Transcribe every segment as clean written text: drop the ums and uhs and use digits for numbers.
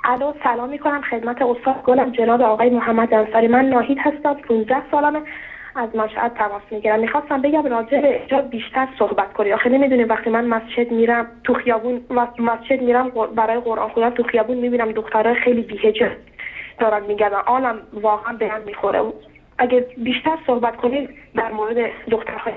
الو، سلام میکنم خدمت استاد گلم جناب آقای محمد انصاری. من ناهید هستم، 15 سالمه، از مشهد تماس میگیرم. میخواستم بگم راجع به حجاب بیشتر صحبت کنی. آخه نمیدونیم وقتی من مسجد میرم تو خیابون، مسجد میرم برای قرآن خوندن، تو خیابون میبینم دخترای خیلی بی‌حجاب دارن میگردن. عالم واقعا به هم میخوره. اگه بیشتر صحبت کنید در مورد دخترهای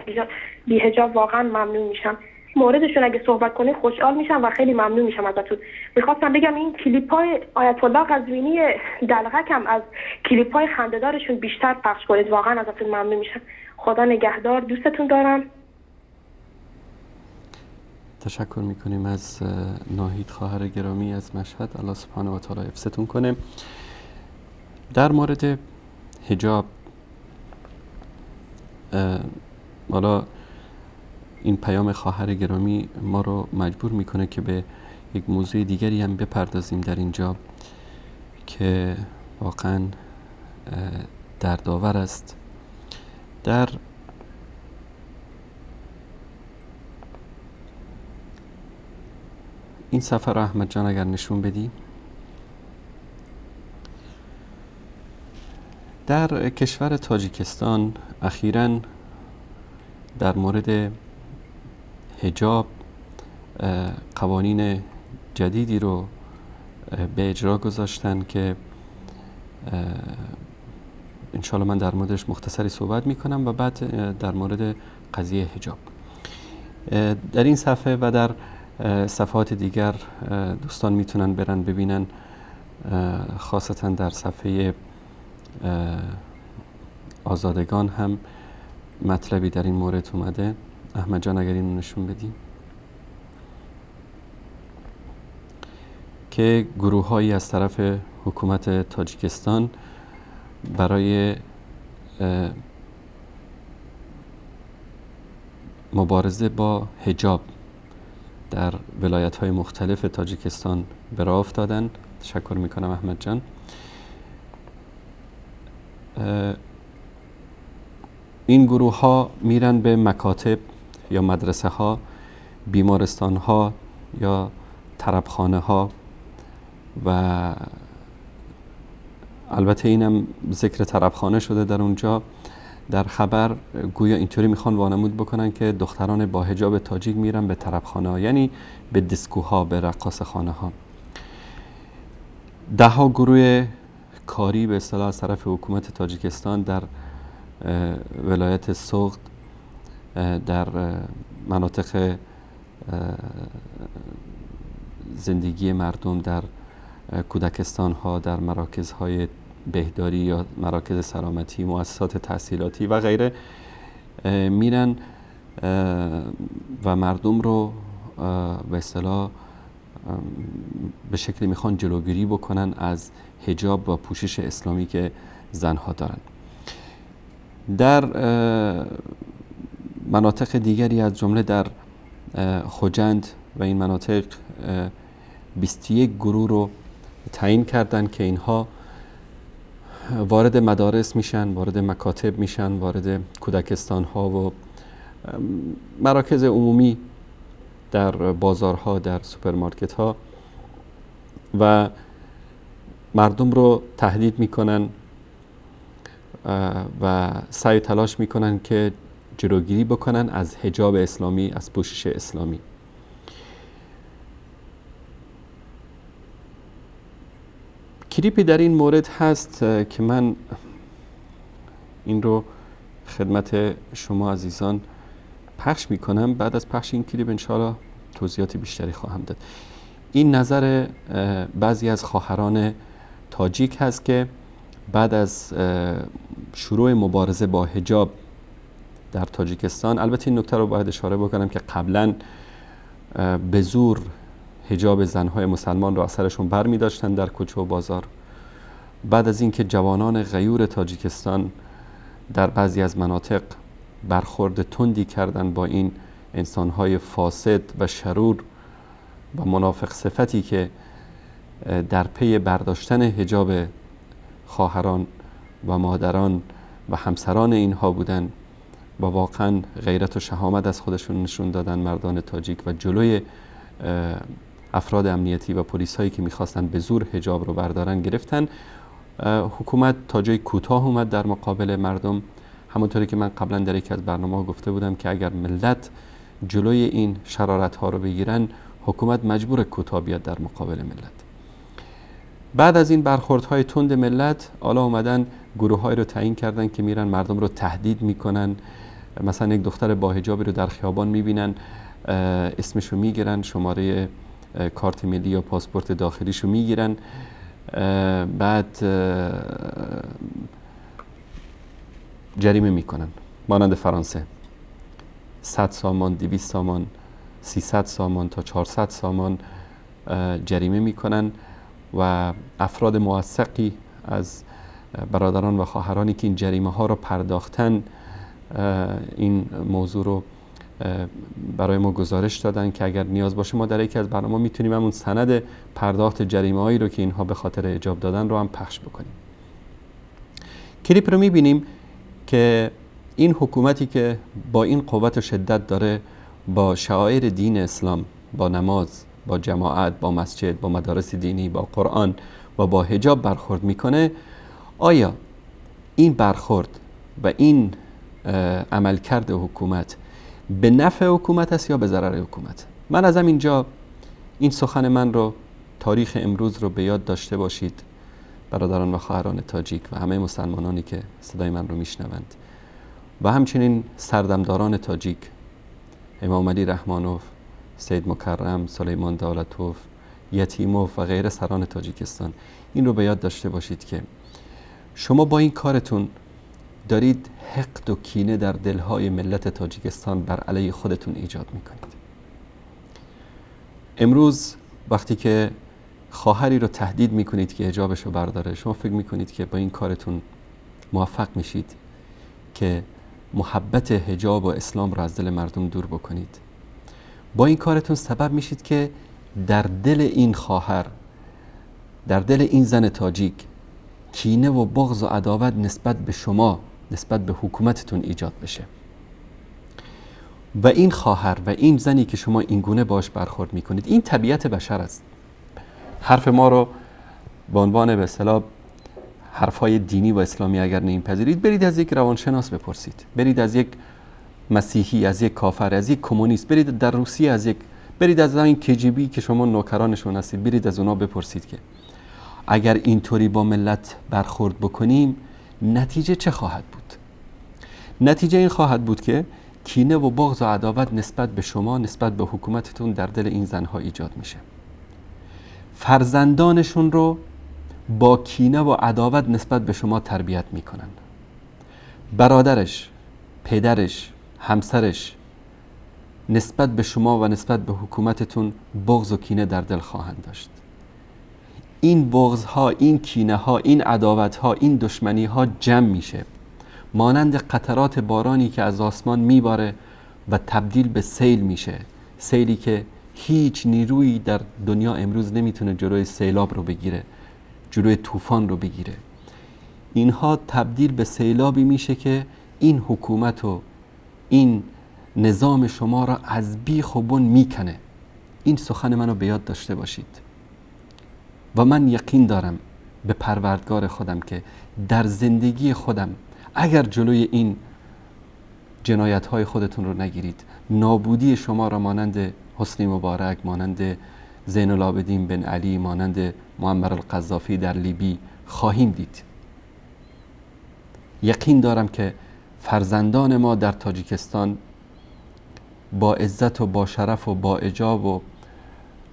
بی‌حجاب واقعا ممنون میشم. موردشون اگه صحبت کنید خوشحال میشم و خیلی ممنون میشم ازتون. میخواستم بگم این کلیپ‌های آیت الله قزوینی دلغکم از کلیپ‌های خنده‌دارشون بیشتر پخش کنید، واقعا ازتون ممنون میشم. خدا نگهدار، دوستتون دارم. تشکر میکنیم از ناهید خواهر گرامی از مشهد. الله سبحانه و تعالی حفظتون کنه. در مورد حجاب، حالا این پیام خواهر گرامی ما رو مجبور میکنه که به یک موضوع دیگری هم بپردازیم در اینجا که واقعا دردآور است. در این سفر احمد جان اگر نشون بدی، در کشور تاجیکستان اخیراً در مورد حجاب قوانین جدیدی رو به اجرا گذاشتن که انشالله من در موردش مختصری صحبت میکنم و بعد در مورد قضیه حجاب. در این صفحه و در صفحات دیگر دوستان میتونن برن ببینن، خاصتا در صفحه آزادگان هم مطلبی در این مورد اومده. احمد جان اگر اینو نشون بدی که گروه‌هایی از طرف حکومت تاجیکستان برای مبارزه با حجاب در ولایت‌های مختلف تاجیکستان به راه افتادن. تشکر میکنم احمد جان. این گروه ها میرن به مکاتب یا مدرسه ها، بیمارستان ها یا طربخانه ها و البته اینم ذکر طربخانه شده در اونجا در خبر. گویا اینطوری میخوان وانمود بکنن که دختران با حجاب تاجیک میرن به طربخانه ها، یعنی به دیسکوها، به رقاص خانه ها. ده ها گروه کاری به اصطلاح از طرف حکومت تاجیکستان در ولایت سغد، در مناطق زندگی مردم، در کودکستان ها، در مراکز های بهداری یا مراکز سلامتی، مؤسسات تحصیلاتی و غیره میرن و مردم رو به اصطلاح به شکلی میخوان جلوگیری بکنن از حجاب و پوشش اسلامی که زنها دارن. در مناطق دیگری از جمله در خجند و این مناطق 21 گروه رو تعیین کردن که اینها وارد مدارس میشن، وارد مکاتب میشن، وارد کودکستان ها و مراکز عمومی، در بازارها، در سوپرمارکت ها و مردم رو تهدید میکنن و سعی تلاش میکنن که جلوگیری بکنن از حجاب اسلامی، از پوشش اسلامی. کلیپی در این مورد هست که من این رو خدمت شما عزیزان پخش میکنم. بعد از پخش این کلیپ انشاءالله توضیحات بیشتری خواهم داد. این نظر بعضی از خواهران تاجیک هست که بعد از شروع مبارزه با حجاب در تاجیکستان، البته این نکته رو باید اشاره بکنم که قبلا به زور حجاب زنهای مسلمان رو از سرشون بر می داشتن در کوچه و بازار. بعد از اینکه جوانان غیور تاجیکستان در بعضی از مناطق برخورد تندی کردن با این انسانهای فاسد و شرور و منافق صفتی که در پی برداشتن حجاب خواهران و مادران و همسران اینها بودن و واقعا غیرت و شهامت از خودشون نشون دادن مردان تاجیک و جلوی افراد امنیتی و پلیس هایی که میخواستن به زور حجاب رو بردارن گرفتن. حکومت تا جای کوتاه اومد در مقابل مردم، همونطوری که من قبلا در یکی از برنامه‌ها گفته بودم که اگر ملت جلوی این شرارت ها رو بگیرن، حکومت مجبور کوتاه بیاد در مقابل ملت. بعد از این برخوردهای تند ملت، حالا اومدن گروه رو تعیین کردن که میرن مردم رو تهدید میکنن. مثلا یک دختر با حجابی رو در خیابان میبینن، اسمش رو میگیرن، شماره کارت ملی یا پاسپورت داخلیش رو میگیرن، بعد جریمه میکنن. مانند فرانسه 100 سامان، 200 سامان، 300 سامان تا 400 سامان جریمه میکنن و افراد موثقی از برادران و خواهرانی که این جریمه ها رو پرداختن این موضوع رو برای ما گزارش دادن که اگر نیاز باشه ما در یکی از برنامه میتونیم همون سند پرداخت جریمه هایی رو که اینها به خاطر حجاب دادن رو هم پخش بکنیم. کلیپ رو میبینیم که این حکومتی که با این قوت و شدت داره با شعائر دین اسلام، با نماز، با جماعت، با مسجد، با مدارس دینی، با قرآن و با حجاب برخورد میکنه، آیا این برخورد و این عملکرد حکومت به نفع حکومت است یا به ضرر حکومت؟ من از اینجا این سخن من رو، تاریخ امروز رو به یاد داشته باشید برادران و خواهران تاجیک و همه مسلمانانی که صدای من رو میشنوند و همچنین سردمداران تاجیک، امام علی رحمانوف، سید مکرم، سلیمان دولتوف، یتیموف و غیر سران تاجیکستان، این رو به یاد داشته باشید که شما با این کارتون دارید حقد و کینه در دلهای ملت تاجیکستان بر علیه خودتون ایجاد میکنید. امروز وقتی که خواهری رو تهدید میکنید که حجابش رو برداره، شما فکر میکنید که با این کارتون موفق میشید که محبت حجاب و اسلام رو از دل مردم دور بکنید. با این کارتون سبب میشید که در دل این خواهر، در دل این زن تاجیک کینه و بغض و عداوت نسبت به شما، نسبت به حکومتتون ایجاد بشه. و این خواهر و این زنی که شما اینگونه باش برخورد میکنید، این طبیعت بشر است. حرف ما رو به عنوان به اصطلاح حرفهای دینی و اسلامی اگر نمیپذیرید، برید از یک روانشناس بپرسید، برید از یک مسیحی، از یک کافر، از یک کمونیست، برید در روسیه از یک، برید از این کجیبی که شما نوکرانشون هستید، برید از اونا بپرسید که اگر اینطوری با ملت برخورد بکنیم نتیجه چه خواهد بود؟ نتیجه این خواهد بود که کینه و بغض و عداوت نسبت به شما، نسبت به حکومتتون در دل این زنها ایجاد میشه. فرزندانشون رو با کینه و عداوت نسبت به شما تربیت میکنن. برادرش، پدرش، همسرش نسبت به شما و نسبت به حکومتتون بغض و کینه در دل خواهند داشت. این بغض ها، این کینه ها، این عداوت ها، این دشمنی ها جمع میشه، مانند قطرات بارانی که از آسمان میباره و تبدیل به سیل میشه. سیلی که هیچ نیرویی در دنیا امروز نمیتونه جلوی سیلاب رو بگیره، جلوی طوفان رو بگیره. اینها تبدیل به سیلابی میشه که این حکومت و این نظام شما را از بیخ و بن میکنه. این سخن منو به یاد داشته باشید و من یقین دارم به پروردگار خودم که در زندگی خودم اگر جلوی این جنایت های خودتون رو نگیرید، نابودی شما را مانند حسنی مبارک، مانند زین العابدین بن علی، مانند معمر القذافی در لیبی خواهیم دید. یقین دارم که فرزندان ما در تاجیکستان با عزت و با شرف و با اجاب و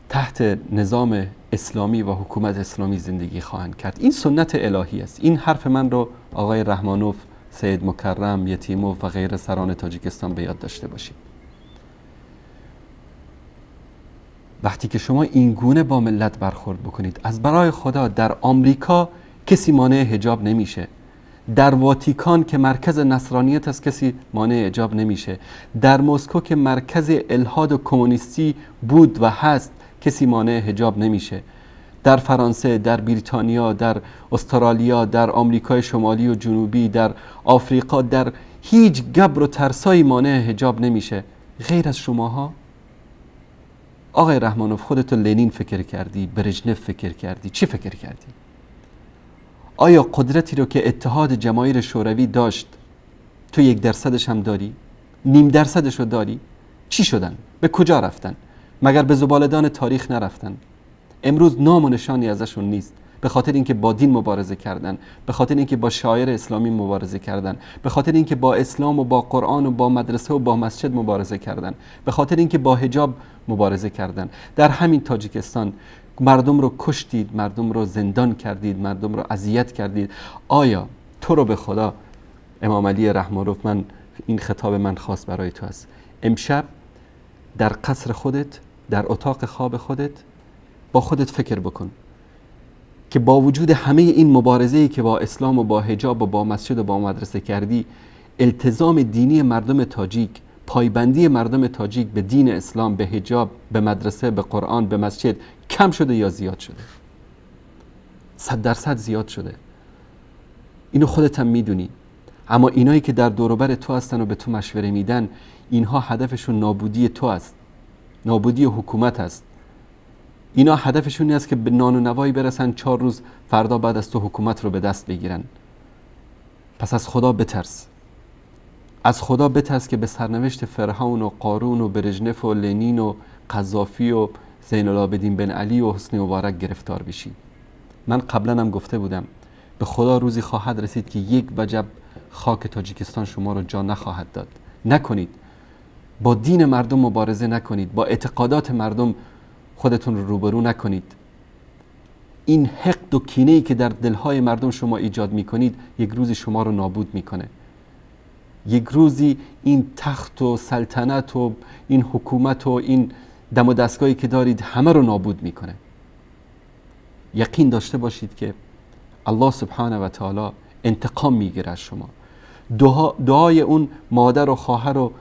تحت نظام اسلامی و حکومت اسلامی زندگی خواهند کرد. این سنت الهی است. این حرف من رو آقای رحمانوف، سید مکرم، یتیموف و غیر سران تاجیکستان به یاد داشته باشید. وقتی که شما این گونه با ملت برخورد بکنید، از برای خدا در آمریکا کسی مانع حجاب نمیشه، در واتیکان که مرکز نصرانیت است کسی مانع حجاب نمیشه، در مسکو که مرکز الحاد و کمونیستی بود و هست کسی مانع حجاب نمیشه، در فرانسه، در بریتانیا، در استرالیا، در آمریکای شمالی و جنوبی، در آفریقا، در هیچ گبر و ترسایی مانع حجاب نمیشه غیر از شماها. آقای رحمانوف خودتو لنین فکر کردی، برژنف فکر کردی، چی فکر کردی؟ آیا قدرتی رو که اتحاد جماهیر شوروی داشت تو 1% هم داری؟ 0.5% رو داری؟ چی شدن؟ به کجا رفتن؟ مگر به زباله‌دان تاریخ نرفتن؟ امروز نام و نشانی ازشون نیست. به خاطر اینکه با دین مبارزه کردن، به خاطر اینکه با شاعر اسلامی مبارزه کردن، به خاطر اینکه با اسلام و با قرآن و با مدرسه و با مسجد مبارزه کردن، به خاطر اینکه با حجاب مبارزه کردن. در همین تاجیکستان مردم رو کشتید، مردم رو زندان کردید، مردم رو اذیت کردید. آیا تو رو به خدا امام علی رحمانوف، من این خطاب من خاص برای تو است، امشب در قصر خودت، در اتاق خواب خودت، با خودت فکر بکن که با وجود همه این مبارزه‌ای که با اسلام و با حجاب و با مسجد و با مدرسه کردی، التزام دینی مردم تاجیک، پایبندی مردم تاجیک به دین اسلام، به حجاب، به مدرسه، به قرآن، به مسجد کم شده یا زیاد شده؟ 100% زیاد شده. اینو خودت هم میدونی. اما اینایی که در دوروبر تو هستن و به تو مشوره میدن، اینها هدفشون نابودی تو است، نابودی حکومت است. اینا هدفشون این است که به نان و نوایی برسن، 4 روز فردا بعد از تو حکومت رو به دست بگیرن. پس از خدا بترس، از خدا بترس که به سرنوشت فرعون و قارون و برژنف و لنین و قذافی و زین العابدین بن علی و حسنی مبارک گرفتار بشی. من قبلا هم گفته بودم به خدا روزی خواهد رسید که یک وجب خاک تاجیکستان شما رو جا نخواهد داد. نکنید، با دین مردم مبارزه نکنید، با اعتقادات مردم خودتون رو روبرو نکنید. این حقد و کینه‌ای که در دلهای مردم شما ایجاد میکنید یک روزی شما رو نابود میکنه. یک روزی این تخت و سلطنت و این حکومت و این دم و دستگاهی که دارید همه رو نابود میکنه. یقین داشته باشید که الله سبحانه و تعالی انتقام میگیره از شما. دعای اون مادر و خواهر و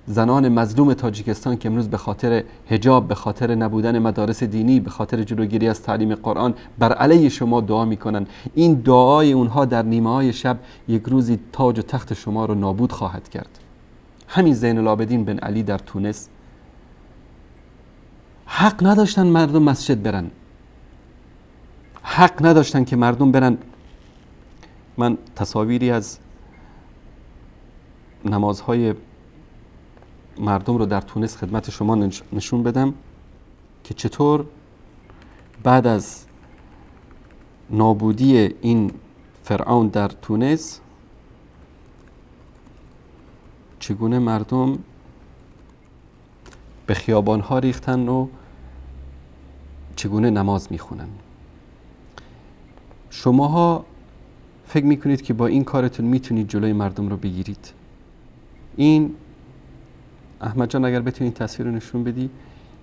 زنان مظلوم تاجیکستان که امروز به خاطر حجاب، به خاطر نبودن مدارس دینی، به خاطر جلوگیری از تعلیم قرآن بر علیه شما دعا میکنن، این دعای اونها در نیمه های شب یک روزی تاج و تخت شما رو نابود خواهد کرد. همین زین العابدین بن علی در تونس حق نداشتن مردم مسجد برن، حق نداشتن که مردم برن. من تصاویری از نمازهای مردم رو در تونس خدمت شما نشون بدم که چطور بعد از نابودی این فرعون در تونس چگونه مردم به خیابانها ریختن و چگونه نماز میخونن. شماها فکر میکنید که با این کارتون میتونید جلوی مردم رو بگیرید؟ این احمد جان اگر بتونید تصویر رو نشون بدی،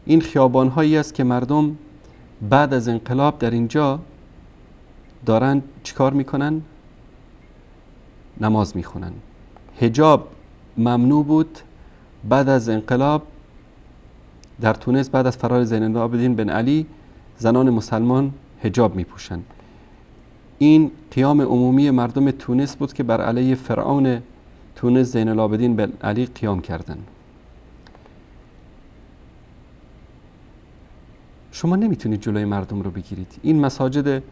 این خیابان هایی است که مردم بعد از انقلاب در اینجا دارن چیکار میکنن؟ نماز میخونن. حجاب ممنوع بود بعد از انقلاب در تونس، بعد از فرار زین العابدین بن علی زنان مسلمان حجاب میپوشن. این قیام عمومی مردم تونس بود که بر علیه فرعون تونس زین العابدین بن علی قیام کردند. شما نمیتونید جلوی مردم رو بگیرید. این مساجد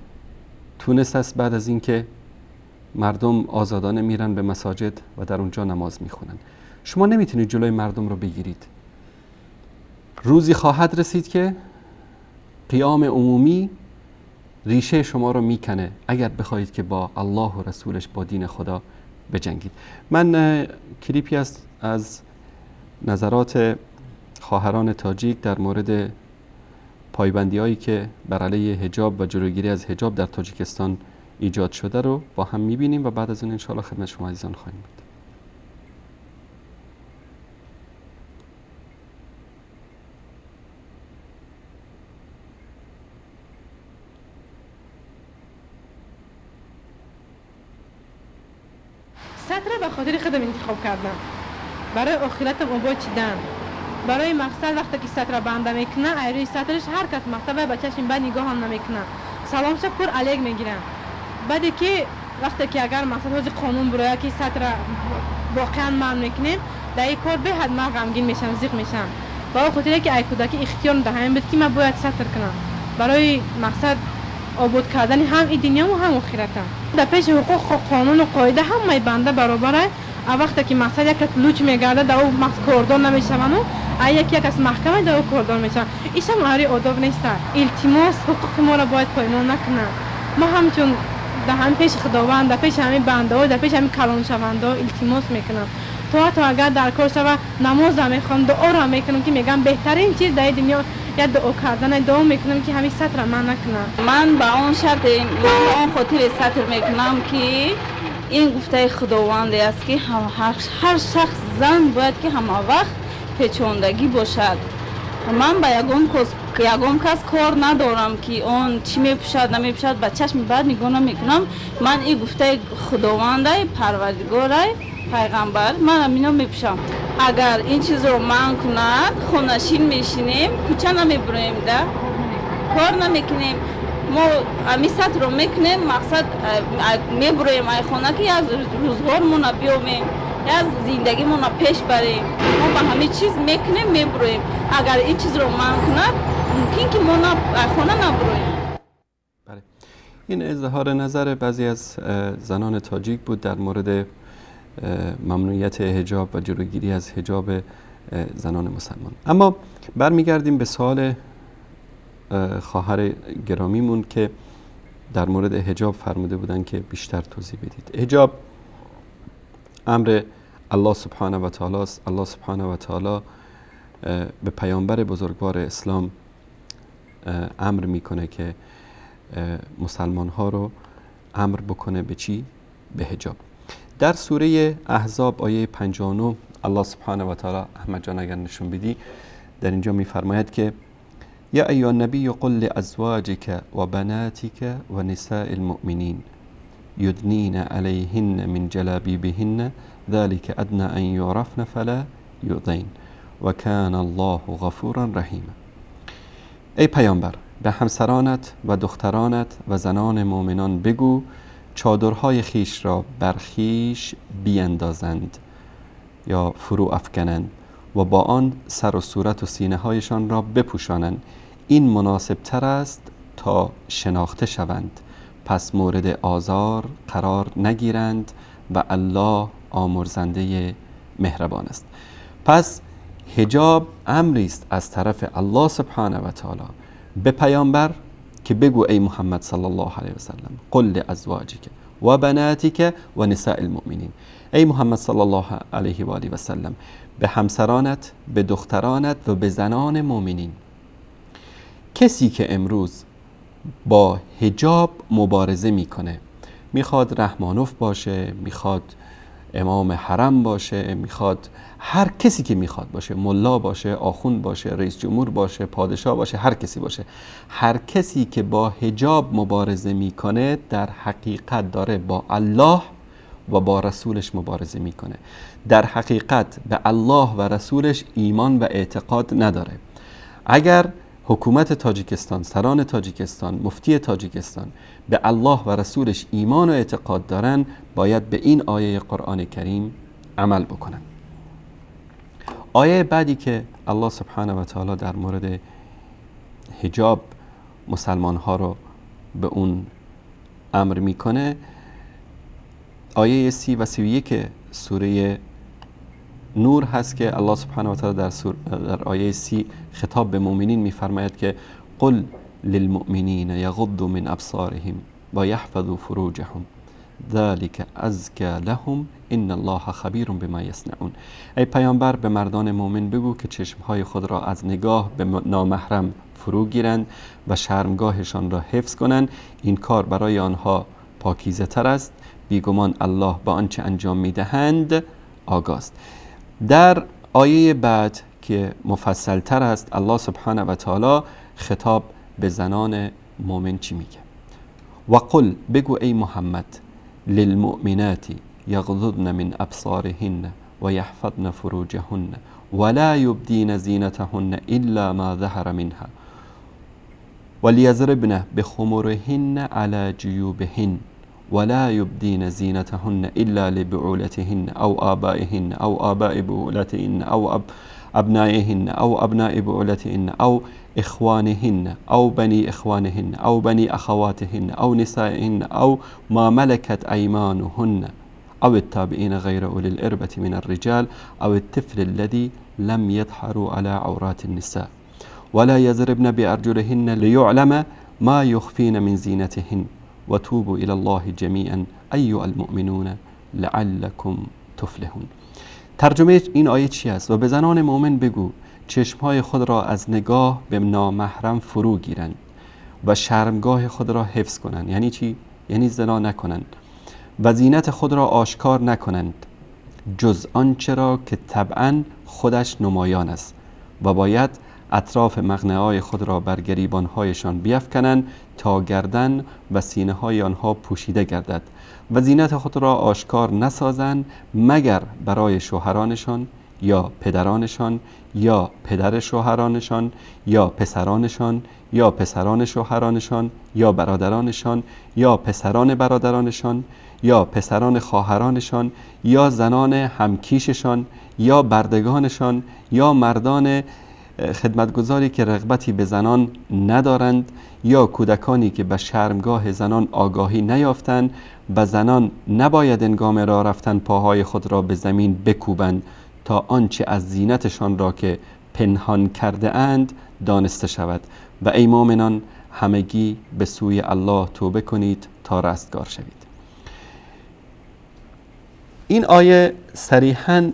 تونس است بعد از اینکه مردم آزادانه میرن به مساجد و در اونجا نماز میخونن. شما نمیتونید جلوی مردم رو بگیرید. روزی خواهد رسید که قیام عمومی ریشه شما رو میکنه اگر بخواهید که با الله و رسولش، با دین خدا بجنگید. من کلیپی است از نظرات خواهران تاجیک در مورد پایبندی هایی که بر علیه حجاب و جلوگیری از حجاب در تاجیکستان ایجاد شده رو با هم میبینیم و بعد از اون انشاءالله خدمت شما عزیزان خواهیم بود. ستره به خاطر خودم انتخاب کردم، برای آخرتم آباد چیدم، برای مقصد وقتی که ستره بنده میکنه ایروی سترش هر کس مکتب بچه‌ش بعد نگاه هم نمیکنه، سلامش پر علیک میگیرن. بعد که وقتی که اگر مقصد حوز قانون برای که ستره واقعا من میکنیم در این کار به حد من غمگین میشم، زیق میشم. Ба хотире ки ай кӯдакӣ ихтиёр даҳам буд ки ман бояд сатр кунам барои мақсад обод кардани ҳам и дунёму ҳам охиратам. Дар пеши ҳуқуқ, қонуну қоида ҳамаи банда баробар аст. А вақте ки мақсад як кас луч мегардад, дар ӯ кордор намешавану а яки як кас маҳкама, дар ӯ кордор мешаванд. Ишам ари одоб неста. Илтимос, ҳуқуқи моро бояд поймол накунанд. Мо ҳамчун дар ҳамин пеши Худованд, дар пеши ҳамин бандаҳо, дар пеши ҳамин калоншавандаҳо илтимос мекунам. То ҳатто агар дар кор шава, намозам мехонам, дуоро мекунам, ки мегӯям беҳтарин чиз дар дунё як дуо кардан, дуо мекунам ки ҳамин сатра ман накунам. Ман ба он шарте, ман ба он хотире сатр мекунам, ки ин гуфтаи Худованде аст, ки ҳар шахс зан бояд ки ҳама вақт печондагӣ бошад. Ман ба ягон кас кор надорам, ки он чӣ мепӯшад, намепӯшад, ба чашми бад нигоҳ намекунам. Ман ин гуфтаи Худовандай, Парвардигорай, пайғамбар, ман амино мепӯшам. Агар ин чизро манъ кунад, хонашин мешинем, кӯча намебуроем, да кор намекунем. Мо ами сатрро мекунем, мақсад мебуроем ай хона, ки аз рӯзгормона биёмем, аз зиндагимона пеш барем. Мо ба ҳамин чиз мекунем, мебуроем. Агар ин чизро манъ кунад, мумкин ки мо хона набуроем. این اظهار نظر بعضی از زنان تاجیک بود در مورد ممنوعیت حجاب و جلوگیری از حجاب زنان مسلمان. اما برمیگردیم به سوال خواهر گرامیمون که در مورد حجاب فرموده بودن که بیشتر توضیح بدید. حجاب امر الله سبحانه و تعالی است. الله سبحانه و تعالی به پیامبر بزرگوار اسلام امر میکنه که مسلمان ها رو امر بکنه به چی؟ به حجاب. در سوره احزاب آیه 59 الله سبحانه و تعالی، احمد جان اگر نشون بدی، در اینجا میفرماید که یا ایها النبی قل لازواجک و بناتک و نساء المؤمنین یدنین علیهن من جلابیبهن ذلك ادنى ان يعرفن فلا یؤذین و کان الله غفورا رحیما. ای پیامبر، به همسرانت و دخترانت و زنان مؤمنان بگو چادرهای خیش را بر خیش بیندازند یا فرو افکنند و با آن سر و صورت و سینه هایشان را بپوشانند. این مناسب تر است تا شناخته شوند، پس مورد آزار قرار نگیرند و الله آمرزنده مهربان است. پس حجاب امری است از طرف الله سبحانه و تعالی به پیامبر که بگو ای محمد صلی الله علیه و سلم قل لازواجک و بناتک و نساء المؤمنین. ای محمد صلی الله علیه و آله و سلم، به همسرانت، به دخترانت و به زنان مؤمنین. کسی که امروز با حجاب مبارزه میکنه، میخواد رحمانوف باشه، میخواد امام حرم باشه، میخواد هر کسی که میخواد باشه، ملا باشه، آخوند باشه، رئیس جمهور باشه، پادشاه باشه، هر کسی باشه، هر کسی که با حجاب مبارزه میکنه در حقیقت داره با الله و با رسولش مبارزه میکنه. در حقیقت به الله و رسولش ایمان و اعتقاد نداره. اگر حکومت تاجیکستان، سران تاجیکستان، مفتی تاجیکستان به الله و رسولش ایمان و اعتقاد دارن، باید به این آیه قرآن کریم عمل بکنن. آیه بعدی که الله سبحانه و تعالی در مورد حجاب مسلمان ها رو به اون امر میکنه، آیه 30 و 31 سوره نور هست که الله سبحانه و تعالی در آیه 30 خطاب به مؤمنین میفرماید که قل للمؤمنین یغضوا من ابصارهم و یحفظوا فروجهم ذلك ازکی لهم ان الله خبیر بما یصنعون. ای پیامبر، به مردان مؤمن بگو که چشمهای خود را از نگاه به نامحرم فرو گیرند و شرمگاهشان را حفظ کنند. این کار برای آنها پاکیزه تر است. بیگمان الله با آنچه انجام میدهند آگاست. در آیه بعد که مفصل تر است، الله سبحانه و تعالی خطاب به زنان مؤمن چی میگه؟ و قل، بگو ای محمد، للمؤمنات یغضضن من ابصارهن و یحفظن فروجهن ولا یبدین زینتهن الا ما ظهر منها وليضربن بخمرهن على جيوبهن ولا يبدين زينتهن إلا لبعولتهن أو آبائهن أو آباء بعولتهن أبنائهن أو أبناء بعولتهن أو إخوانهن أو بني إخوانهن أو بني أخواتهن أو نسائهن أو ما ملكت أيمانهن أو التابعين غير أولي الإربة من الرجال أو الطفل الذي لم يظهروا على عورات النساء ولا يضربن بأرجلهن ليعلم ما يخفين من زينتهن وتوبوا إلى الله جميعا أيها المؤمنون لعلكم تفلحون. ترجمه این آیه چی است؟ و به زنان مؤمن بگو چشمهای خود را از نگاه به نامحرم فرو گیرند و شرمگاه خود را حفظ کنند. یعنی چی؟ یعنی زنا نکنند و زینت خود را آشکار نکنند جز آنچه را که طبعاً خودش نمایان است و باید اطراف مقنعه‌های خود را بر گریبان‌هایشان بیفکنند تا گردن و سینه‌های آنها پوشیده گردد و زینت خود را آشکار نسازند مگر برای شوهرانشان یا پدرانشان یا پدر شوهرانشان یا پسرانشان یا پسران شوهرانشان یا برادرانشان یا پسران برادرانشان یا پسران خواهرانشان یا زنان همکیششان یا بردگانشان یا مردان خدمتگزاری که رغبتی به زنان ندارند یا کودکانی که به شرمگاه زنان آگاهی نیافتند و زنان نباید هنگام راه رفتن پاهای خود را به زمین بکوبند تا آنچه از زینتشان را که پنهان کرده اند دانسته شود. و ای مؤمنان همگی به سوی الله توبه کنید تا رستگار شوید. این آیه صریحاً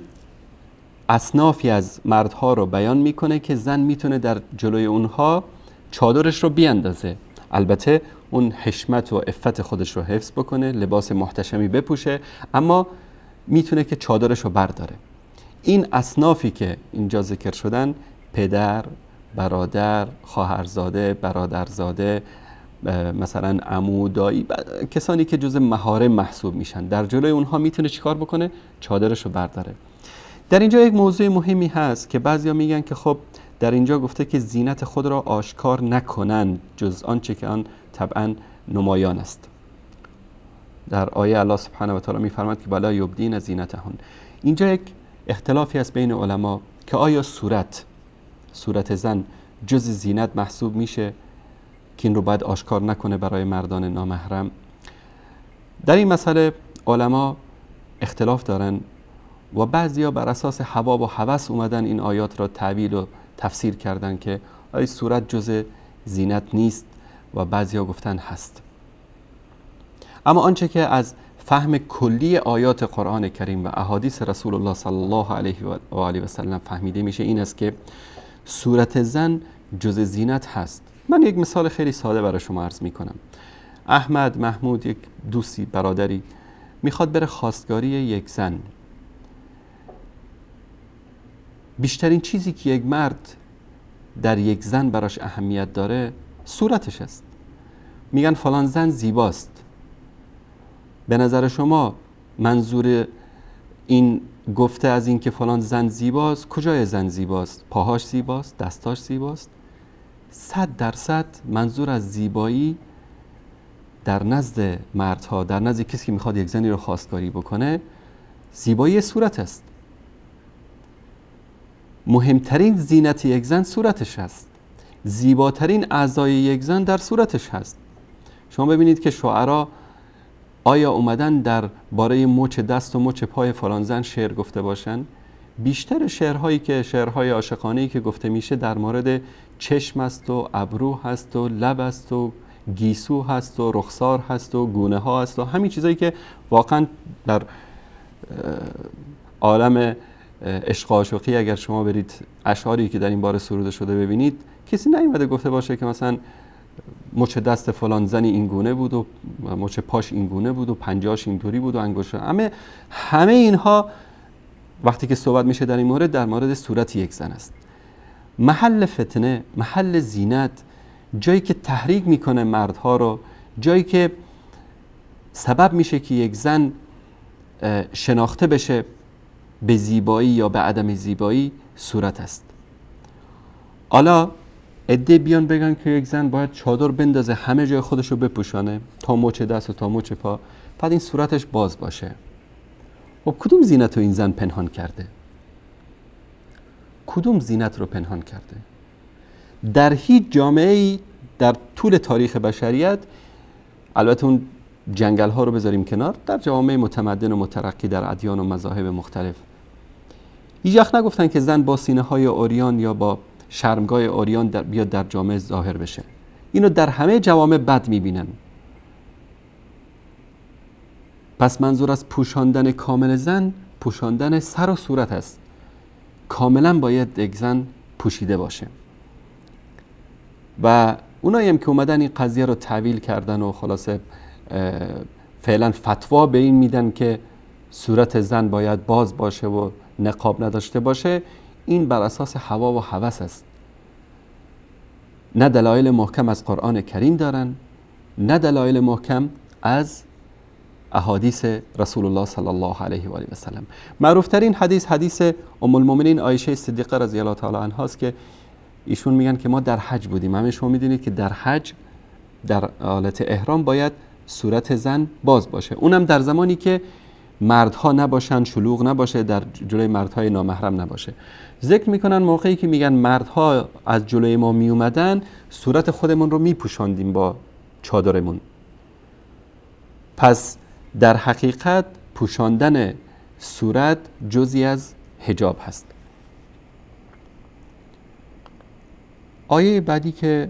اصنافی از مردها رو بیان میکنه که زن میتونه در جلوی اونها چادرش رو بیاندازه، البته اون حشمت و عفت خودش رو حفظ بکنه، لباس محتشمی بپوشه، اما میتونه که چادرش رو برداره. این اصنافی که اینجا ذکر شدن، پدر، برادر، خواهرزاده، برادرزاده، مثلا عمو، دایی، کسانی که جز محارم محسوب میشن، در جلوی اونها میتونه چیکار بکنه؟ چادرش رو برداره. در اینجا یک موضوع مهمی هست که بعضیا میگن که خب در اینجا گفته که زینت خود را آشکار نکنند جز آنچه که آن طبعا نمایان است. در آیه الله سبحانه و تعالی میفرماید که بلا یبدین زینتهن. اینجا یک اختلافی هست بین علما که آیا صورت زن جز زینت محسوب میشه که این رو باید آشکار نکنه برای مردان نامحرم. در این مسئله علما اختلاف دارن و بعضیا بر اساس هوا و هوس اومدن این آیات را تعویل و تفسیر کردن که آیا صورت جز زینت نیست و بعضیا گفتن هست. اما آنچه که از فهم کلی آیات قرآن کریم و احادیث رسول الله صلی الله علیه و آله و سلم فهمیده میشه این است که صورت زن جز زینت هست. من یک مثال خیلی ساده برای شما عرض میکنم. احمد، محمود، یک دوستی، برادری میخواد بره خواستگاری یک زن. بیشترین چیزی که یک مرد در یک زن براش اهمیت داره صورتش است. میگن فلان زن زیباست. به نظر شما منظور این گفته از این که فلان زن زیباست، کجای زن زیباست؟ پاهاش زیباست؟ دستاش زیباست؟ 100% منظور از زیبایی در نزد مردها، در نزد کسی که میخواد یک زنی رو خواستگاری بکنه، زیبایی صورت است. مهمترین زینت یک زن صورتش است. زیباترین اعضای یک زن در صورتش هست. شما ببینید که شعرا آیا اومدن در باره مچ دست و مچ پای فلان زن شعر گفته باشن؟ بیشتر شعرهایی که شعرهای عاشقانه‌ای که گفته میشه در مورد چشم است و ابرو هست و لب است و گیسو هست و رخسار هست و گونه ها هست و همین چیزایی که واقعا در عالم عشق عاشقی اگر شما برید اشعاری که در این باره سروده شده ببینید، کسی نیومده گفته باشه که مثلا مچ دست فلان زنی این گونه بود و مچ پاش این گونه بود و پنجهاش اینطوری بود و انگشت، همه اینها وقتی که صحبت میشه در این مورد، در مورد صورت یک زن است. محل فتنه، محل زینت، جایی که تحریک میکنه مردها رو، جایی که سبب میشه که یک زن شناخته بشه به زیبایی یا به عدم زیبایی، صورت است. حالا عده بیان بگن که یک زن باید چادر بندازه، همه جای خودش رو بپوشانه تا مچ دست و تا مچ پا، بعد این صورتش باز باشه. خب کدوم زینت رو این زن پنهان کرده؟ کدوم زینت رو پنهان کرده؟ در هیچ جامعه‌ای در طول تاریخ بشریت، البته اون جنگل ها رو بذاریم کنار، در جوامع متمدن و مترقی در ادیان و مذاهب مختلف هیچ وقت نگفتن که زن با سینه های عریان یا با شرمگاه عریان بیاد در جامعه ظاهر بشه. اینو در همه جوامع بد میبینن. پس منظور از پوشاندن کامل زن، پوشاندن سر و صورت است. کاملا باید یک زن پوشیده باشه. و اونایی هم که اومدن این قضیه رو تعویل کردن و خلاصه فعلا فتوا به این میدن که صورت زن باید باز باشه و نقاب نداشته باشه، این بر اساس هوا و هوس است. نه دلایل محکم از قرآن کریم دارن، نه دلایل محکم از احادیث رسول الله صلی الله علیه و آله و سلم. معروف ترین حدیث، حدیث ام المؤمنین عایشه صدیقه رضی الله تعالی عنها است که ایشون میگن که ما در حج بودیم. همه شما میدونید که در حج در حالت احرام باید صورت زن باز باشه، اونم در زمانی که مردها نباشن، شلوغ نباشه، در جلوی مردهای نامحرم نباشه. ذکر میکنن موقعی که میگن مردها از جلوی ما میومدن، صورت خودمون رو میپوشاندیم با چادرمون. پس در حقیقت پوشاندن صورت جزئی از حجاب هست. آیه بعدی که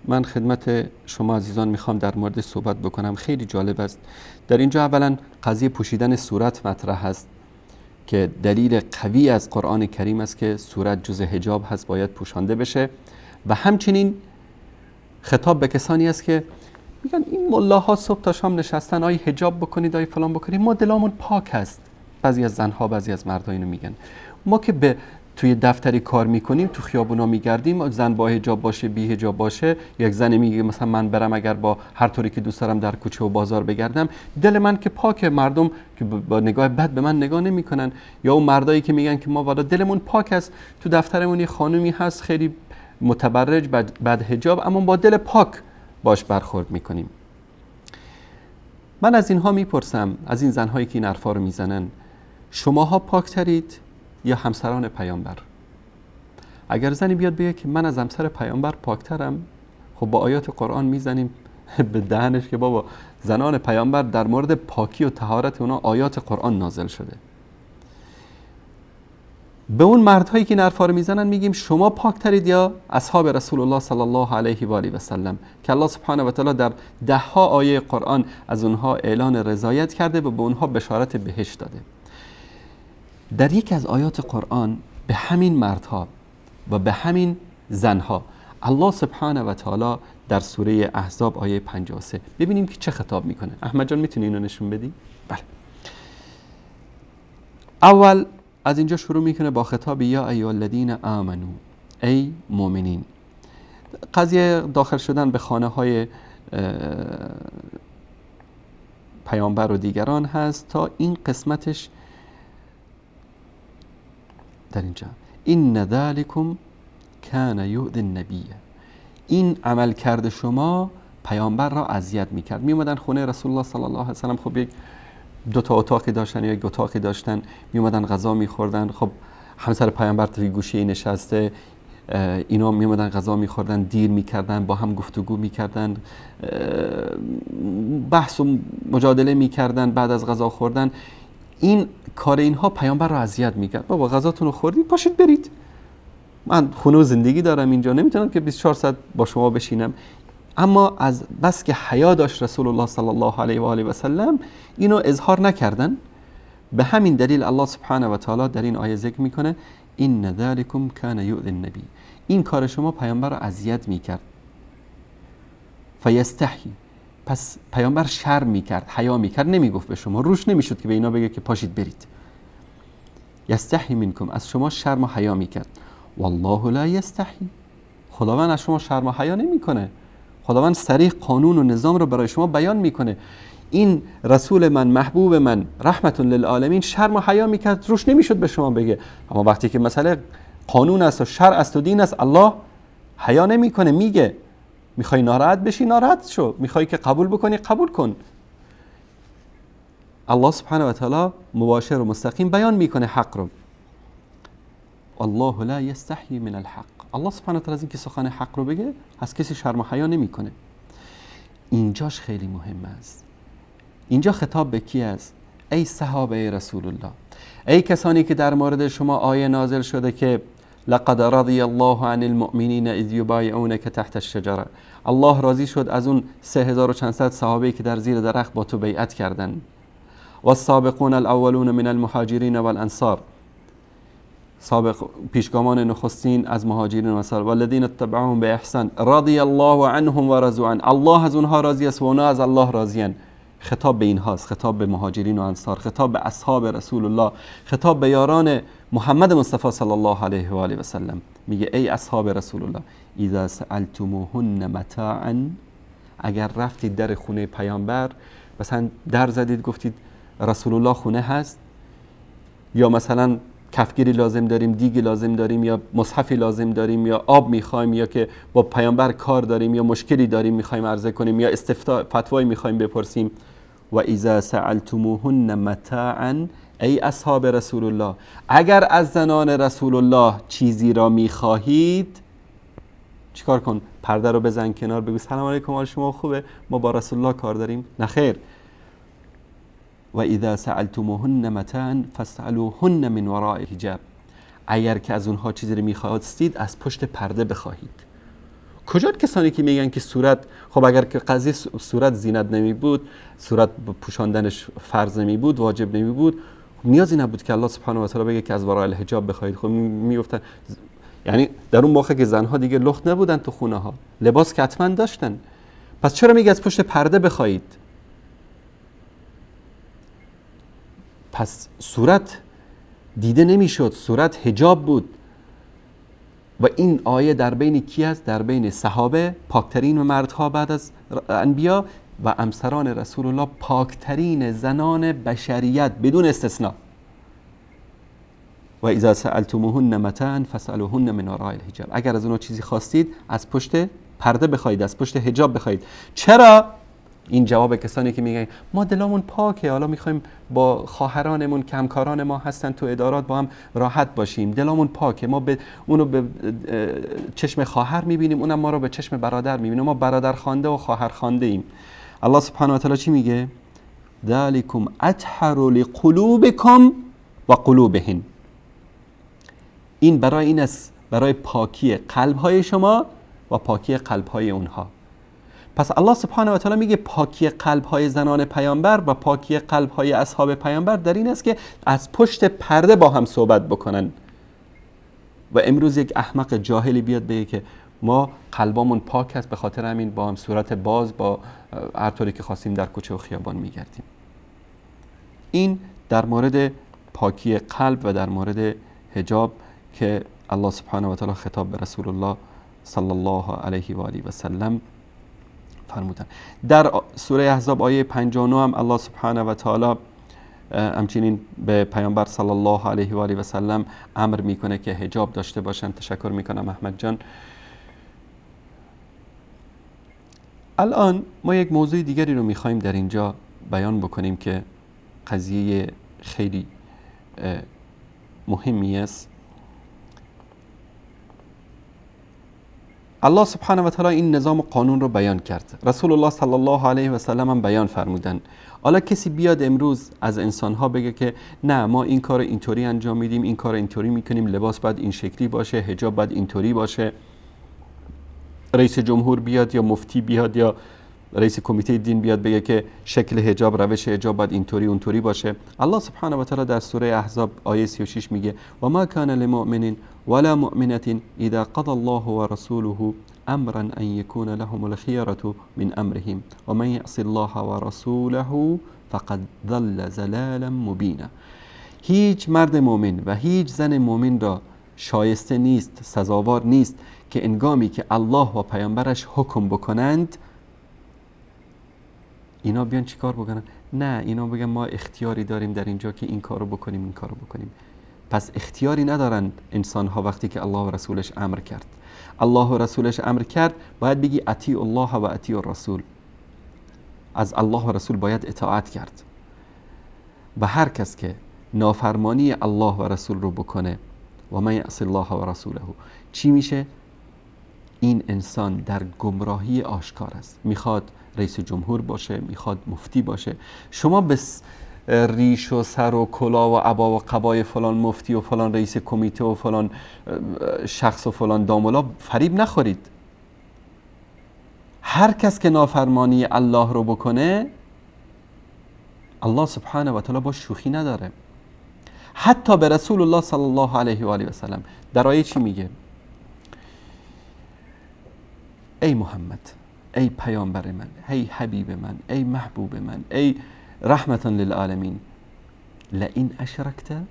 من خدمت شما عزیزان میخوام در مورد صحبت بکنم خیلی جالب است. در اینجا اولا قضیه پوشیدن صورت مطرح است که دلیل قوی از قرآن کریم است که صورت جزء حجاب هست، باید پوشانده بشه. و همچنین خطاب به کسانی است که میگن این ملاها صبح تا شام نشستن، آی حجاب بکنید، آی فلان بکنید، ما دلامون پاک هست. بعضی از زنها، بعضی از مردها اینو میگن. ما که به توی دفتری کار میکنیم، تو خیابونا میگردیم، زن با حجاب باشه بی حجاب باشه، یک زن میگه مثلا من برم اگر با هر طوری که دوست دارم در کوچه و بازار بگردم، دل من که پاکه، مردم که با نگاه بد به من نگاه نمیکنن. یا اون مردایی که میگن که ما والا دلمون پاک است، تو دفترمون یه خانومی هست خیلی متبرج بد حجاب، اما با دل پاک باش برخورد میکنیم. من از اینها میپرسم، از این زنهایی که این حرفا رو میزنن، شماها پاکترید یا همسران پیامبر؟ اگر زنی بیاد بگه که من از همسر پیامبر پاکترم، خب با آیات قرآن میزنیم به دهنش که بابا زنان پیامبر در مورد پاکی و طهارت اونا آیات قرآن نازل شده. به اون مردهایی که این حرفا رو میزنن میگیم شما پاکترید یا اصحاب رسول الله صلی الله علیه و آله و سلم که الله سبحانه و تعالی در ده ها آیه قرآن از اونها اعلان رضایت کرده و به اونها بشارت بهشت داده. در یکی از آیات قرآن به همین مردها و به همین زنها الله سبحانه و تعالی در سوره احزاب آیه 53 ببینیم که چه خطاب میکنه. احمد جان میتونی اینو نشون بدی؟ بله. اول از اینجا شروع میکنه با خطاب یا ایها الذین آمنو، ای مؤمنین. قضیه داخل شدن به خانه های پیامبر و دیگران هست تا این قسمتش در اینجا این ذلکم کان یؤذی النبی، این عمل کرد شما پیامبر را اذیت میکرد. میومدن خونه رسول الله صلی الله علیه و سلم، خب یک دو تا اتاقی داشتن یا یک اتاقی داشتن، میومدن غذا میخوردن. خب همسر پیامبر توی گوشه نشسته، اینا میومدن غذا میخوردن، دیر میکردن، با هم گفتگو میکردن، بحث و مجادله میکردن بعد از غذا خوردن. این کار اینها پیامبر رو اذیت میکرد. بابا غذاتون رو خوردید، پاشید برید، من خونه و زندگی دارم اینجا، نمیتونم که 24 ساعت با شما بشینم. اما از بس که حیا داشت رسول الله صلی الله علیه و آله و سلم، اینو اظهار نکردن. به همین دلیل الله سبحانه و تعالی در این آیه ذکر میکنه ان ذلکم کان یؤذی النبی، این کار شما پیامبر رو اذیت میکرد. فیستحی، پس پیامبر شرم میکرد، حیا میکرد، نمیگفت به شما، روش نمیشد که به اینا بگه که پاشید برید. یستحی منکم، از شما شرم و حیا میکرد. والله لا یستحی، خداوند از شما شرم و حیا نمیکنه. خداوند صریح قانون و نظام رو برای شما بیان میکنه. این رسول من، محبوب من، رحمت للعالمین، شرم و حیا میکرد، روش نمیشد به شما بگه. اما وقتی که مسئله قانون است و شرع است و دین است، الله حیا نمیکنه، میگه. میخوای ناراحت بشی ناراحت شو، میخوای که قبول بکنی قبول کن. الله سبحانه و تعالی مباشر و مستقیم بیان میکنه حق رو. الله لا یستحیی من الحق. الله سبحانه و تعالی از اینکه سخن حق رو بگه از کسی شرم و حیا نمیکنه. اینجاش خیلی مهم است. اینجا خطاب به کی است؟ ای صحابه رسول الله، ای کسانی که در مورد شما آیه نازل شده که لقد رضی الله عن المؤمنین اذ یبایعونک تحت الشجره. الله راضی شد از اون 3400 صحابه که در زیر درخت با تو بیعت کردند. والسابقون الاولون من المهاجرین والانصار، سابق پیشگامان نخستین از مهاجرین و انصار، والذین اتبعوهم باحسان رضی الله عنهم ورضوا عنه. الله از اونها راضی است و اونها از الله راضیان. خطاب به اینهاست، خطاب به مهاجرین و انصار، خطاب به اصحاب رسول الله، خطاب به یاران محمد مصطفی صلی الله علیه و آله و سلم. میگه ای اصحاب رسول الله، اذا سألتموهن متاعا، اگر رفتید در خونه پیامبر، مثلا در زدید گفتید رسول الله خونه هست، یا مثلا کفگیری لازم داریم، دیگی لازم داریم، یا مصحفی لازم داریم، یا آب میخوایم، یا که با پیامبر کار داریم، یا مشکلی داریم میخوایم عرضه کنیم، یا استفتاء فتوایی میخوایم بپرسیم. و اذا سألتموهن متاعا، ای اصحاب رسول الله، اگر از زنان رسول الله چیزی را میخواهید چیکار کن؟ پرده رو بزن کنار، بگو سلام علیکم، حال شما خوبه، ما با رسول الله کار داریم. نه خیر. و اذا سألتموهن متاعا فاسألوهن من وراء حجاب، اگر که از اونها چیزی رو میخواستید از پشت پرده بخواهید. کجا کسانی که میگن که صورت، خب اگر که قضیه صورت زینت نمی بود، صورت پوشاندنش فرض نمی بود، واجب نمی بود، نیازی نبود که الله سبحانه و تعالی بگه که از وراء الحجاب بخواهید. خب میگفتن، یعنی در اون موقع که زنها دیگه لخت نبودن تو خونه ها، لباس که حتما داشتن، پس چرا میگه از پشت پرده بخواهید؟ پس صورت دیده نمیشد، صورت حجاب بود. و این آیه در بین کی است؟ در بین صحابه، پاکترین مردها بعد از انبیا، و همسران رسول الله، پاکترین زنان بشریت بدون استثناء. و اذا سألتموهن متاعا فاسألوهن من وراء الحجاب، اگر از اونها چیزی خواستید از پشت پرده بخواید، از پشت حجاب بخواید. چرا؟ این جواب کسانی که میگن ما دلامون پاکه، حالا میخوایم با خواهرانمون که همکاران ما هستن تو ادارات با هم راحت باشیم، دلامون پاکه، ما به اونو به چشم خواهر میبینیم، اونم ما رو به چشم برادر میبینه، ما برادر خوانده و خواهر خوانده ایم. الله سبحانه و تعالی چی میگه؟ ذالکم اطهر لقلوبکم و قلوبهن. این برای این است، برای پاکی قلب های شما و پاکی قلب های اونها. پس الله سبحانه و تعالی میگه پاکی قلب های زنان پیامبر و پاکی قلب های اصحاب پیامبر در این است که از پشت پرده با هم صحبت بکنن. و امروز یک احمق جاهلی بیاد بگه که ما قلبامون پاک است، به خاطر همین با هم صورت باز با هر طوری که خواستیم در کوچه و خیابان میگردیم. این در مورد پاکی قلب و در مورد حجاب که الله سبحانه و تعالی خطاب به رسول الله صلی الله علیه و آله و سلم فرمودن. در سوره احزاب آیه 59 هم الله سبحانه و تعالی همچنین به پیامبر صلی الله علیه و آله و سلم امر میکنه که حجاب داشته باشن. تشکر میکنم احمد جان. الان ما یک موضوع دیگری رو میخوایم در اینجا بیان بکنیم که قضیه خیلی مهمی است. الله سبحانه و تعالی این نظام و قانون رو بیان کرد، رسول الله صلی الله علیه و سلم هم بیان فرمودن. حالا کسی بیاد امروز از انسانها بگه که نه ما این کار اینطوری انجام میدیم، این کار اینطوری میکنیم، لباس باید این شکلی باشه، حجاب باید اینطوری باشه، رئیس جمهور بیاد یا مفتی بیاد یا رئیس کمیته دین بیاد بگه که شکل حجاب، روش حجاب باید اینطوری اونطوری باشه. الله سبحانه و تعالی در سوره احزاب آیه 36 میگه و ما کان لمؤمن ولا مؤمنة اذا قضى الله ورسوله امرا ان يكون لهم الخيرة من امرهم ومن يعص الله ورسوله فقد ضل ضلالا مبینا. هیچ مرد مؤمن و هیچ زن مؤمن را شایسته نیست، سزاوار نیست که انگامی که الله و پیامبرش حکم بکنند اینا بیان چیکار بکنن؟ نه، اینا بگن ما اختیاری داریم در اینجا که این کارو بکنیم، این کارو بکنیم. پس اختیاری ندارند انسان ها وقتی که الله و رسولش امر کرد. الله و رسولش امر کرد، باید بگی اطیع الله و اطیع الرسول. از الله و رسول باید اطاعت کرد. و هر کس که نافرمانی الله و رسول رو بکنه و من یعص الله و رسوله. چی میشه؟ این انسان در گمراهی آشکار است. میخواد رئیس جمهور باشه، میخواد مفتی باشه. شما بس ریش و سر و کلا و عبا و قبای فلان مفتی و فلان رئیس کمیته و فلان شخص و فلان داملا فریب نخورید. هر کس که نافرمانی الله رو بکنه، الله سبحانه و تعالی با شوخی نداره. حتی به رسول الله صلی الله علیه و آله و سلم در آیه چی میگه؟ ای محمد، ای پیامبر من، ای حبیب من، ای محبوب من، ای رحمة للعالمین، لئن اشرکت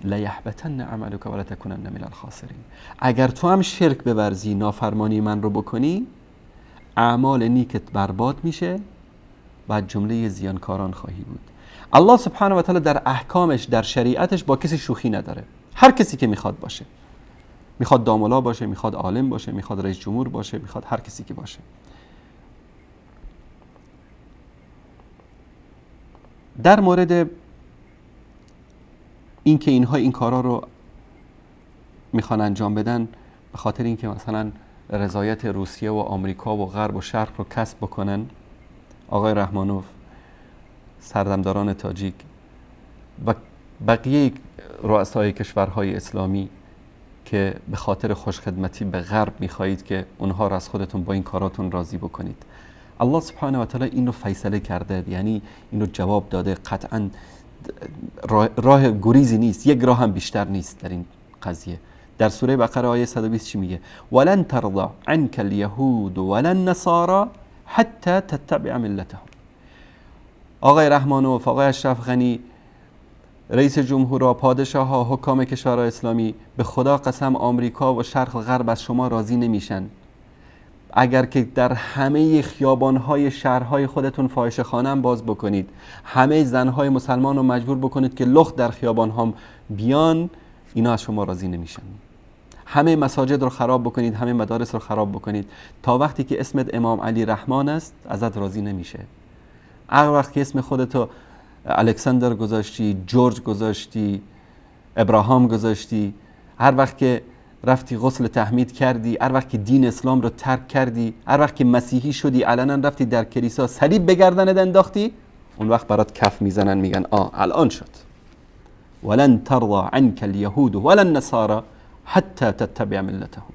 لیحبطن عملک ولتکونن من الخاسرین. اگر تو هم شرک بورزی، نافرمانی من رو بکنی، اعمال نیکت برباد میشه و جمله زیانکاران خواهی بود. الله سبحانه و تعالی در احکامش، در شریعتش با کسی شوخی نداره. هر کسی که میخواد باشه، میخواد داملا باشه، میخواد عالم باشه، میخواد رئیس جمهور باشه، میخواد هر کسی که باشه. در مورد اینکه اینها این کارا رو میخوان انجام بدن به خاطر اینکه مثلا رضایت روسیه و آمریکا و غرب و شرق رو کسب بکنن، آقای رحمانوف، سردمداران تاجیک و بقیه رؤسای کشورهای اسلامی که به خاطر خوشخدمتی به غرب میخواهید که اونها رو از خودتون با این کاراتون راضی بکنید، الله سبحانه و تعالی این رو فیصله کرده، یعنی این رو جواب داده. قطعا راه گریزی نیست، یک راه هم بیشتر نیست در این قضیه. در سوره بقره آیه 120 چی میگه؟ ولن ترضى عنك اليهود ولا النصارى حتى تتبع ملتهم. آقای رحمانوف، آقای اشرف غنی، رئیس جمهورها، پادشاه ها، حکام کشورهای اسلامی، به خدا قسم آمریکا و شرق و غرب از شما راضی نمیشن. اگر که در همه خیابانهای شهرهای خودتون فاحشه خانه هم باز بکنید، همه زنهای مسلمان رو مجبور بکنید که لخت در خیابان هم بیان، اینا از شما راضی نمیشن. همه مساجد رو خراب بکنید، همه مدارس رو خراب بکنید، تا وقتی که اسمت امام علی رحمان است ازت راضی نمیشه. هر وقت که اسم خودتو الکساندر گذاشتی، جورج گذاشتی، ابراهام گذاشتی، هر وقت که رفتی غسل تحمید کردی، هر وقت که دین اسلام رو ترک کردی، هر وقت که مسیحی شدی، علنا رفتی در کلیسا صلیب به گردنت انداختی، اون وقت برات کف میزنن، میگن آ الان شد. ولن ترضى عنك اليهود ولا النصارى حتى تتبع ملتهم.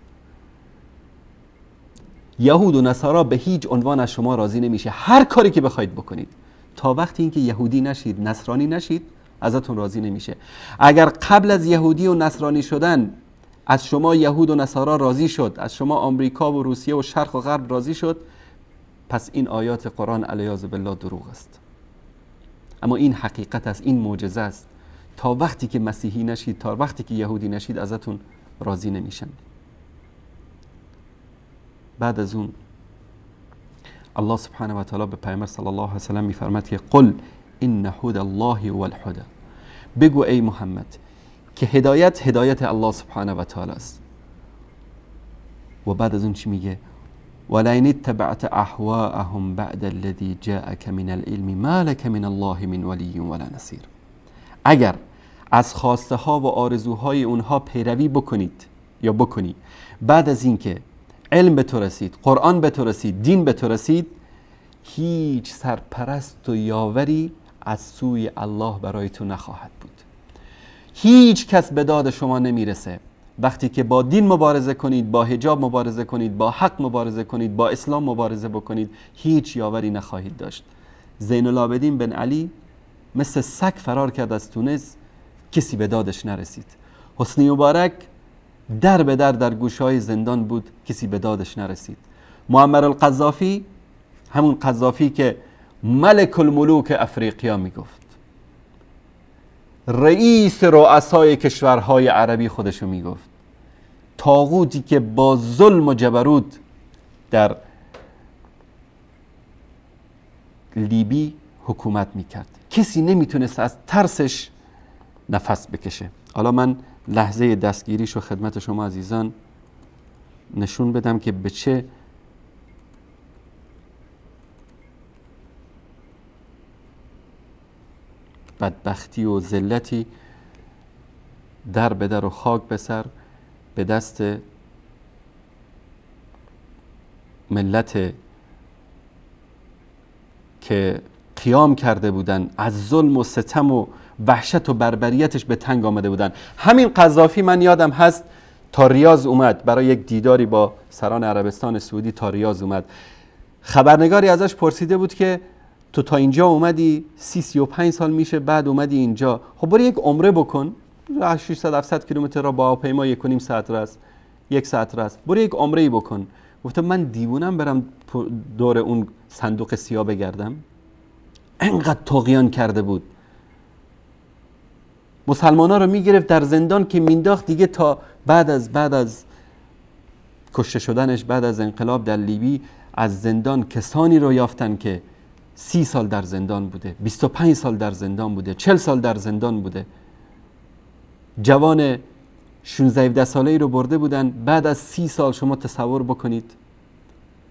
یهود و نصارا به هیچ عنوان از شما راضی نمیشه، هر کاری که بخواید بکنید، تا وقتی اینکه یهودی نشید، نصرانی نشید، ازتون راضی نمیشه. اگر قبل از یهودی و نصرانی شدن از شما یهود و نصارا راضی شد، از شما آمریکا و روسیه و شرق و غرب راضی شد، پس این آیات قرآن علیاذ بالله دروغ است. اما این حقیقت است، این معجزه است. تا وقتی که مسیحی نشید، تا وقتی که یهودی نشید، ازتون راضی نمیشن. بعد از اون الله سبحانه و تعالی به پیامبر صلی الله علیه و سلم میفرماد که قل ان هدى الله هو الهدى. بگو ای محمد که هدایت هدایت الله سبحانه و تعالی است. و بعد از اون چی میگه؟ ولئن اتبعت اهواءهم بعد الذي جاءك من العلم ما لك من الله من ولی ولا نصیر. اگر از خواسته ها و آرزوهای اونها پیروی بکنید یا بکنی، بعد از اینکه علم به تو رسید، قرآن به تو رسید، دین به تو رسید، هیچ سرپرست و یاوری از سوی الله برای تو نخواهد بود. هیچ کس به داد شما نمیرسه. وقتی که با دین مبارزه کنید، با حجاب مبارزه کنید، با حق مبارزه کنید، با اسلام مبارزه بکنید، هیچ یاوری نخواهید داشت. زین العابدین بن علی مثل سگ فرار کرد از تونس، کسی به دادش نرسید. حسنی مبارک در به در در گوشهای زندان بود، کسی به دادش نرسید. معمر القذافی، همون قذافی که ملک الملوک افریقیا میگفت، رئیس رؤسای کشورهای عربی خودشو میگفت، طاغوتی که با ظلم و جبروت در لیبی حکومت میکرد، کسی نمیتونست از ترسش نفس بکشه. حالا من لحظه دستگیریشو خدمت شما عزیزان نشون بدم که به چه بدبختی و ذلتی در به در و خاک به سر به دست ملت که قیام کرده بودن، از ظلم و ستم و وحشت و بربریتش به تنگ آمده بودن. همین قذافی من یادم هست تا ریاض اومد برای یک دیداری با سران عربستان سعودی، تا ریاض اومد. خبرنگاری ازش پرسیده بود که تو تا اینجا اومدی، 35 سال میشه بعد اومدی اینجا، خب برو یک عمره بکن، 600-700 کیلومتر را با هواپیما 1.5 ساعت راست، 1 ساعت راست، برو یک عمره بکن. گفتم من دیوونم برم دور اون صندوق سیاه بگردم؟ انقدر طغیان کرده بود، مسلمان ها رو میگرفت در زندان که مینداخت دیگه. تا بعد از کشته شدنش، بعد از انقلاب در لیبی، از زندان کسانی رو یافتن که 30 سال در زندان بوده، 25 سال در زندان بوده، 40 سال در زندان بوده. جوان 16-17 ساله ای رو برده بودن، بعد از 30 سال شما تصور بکنید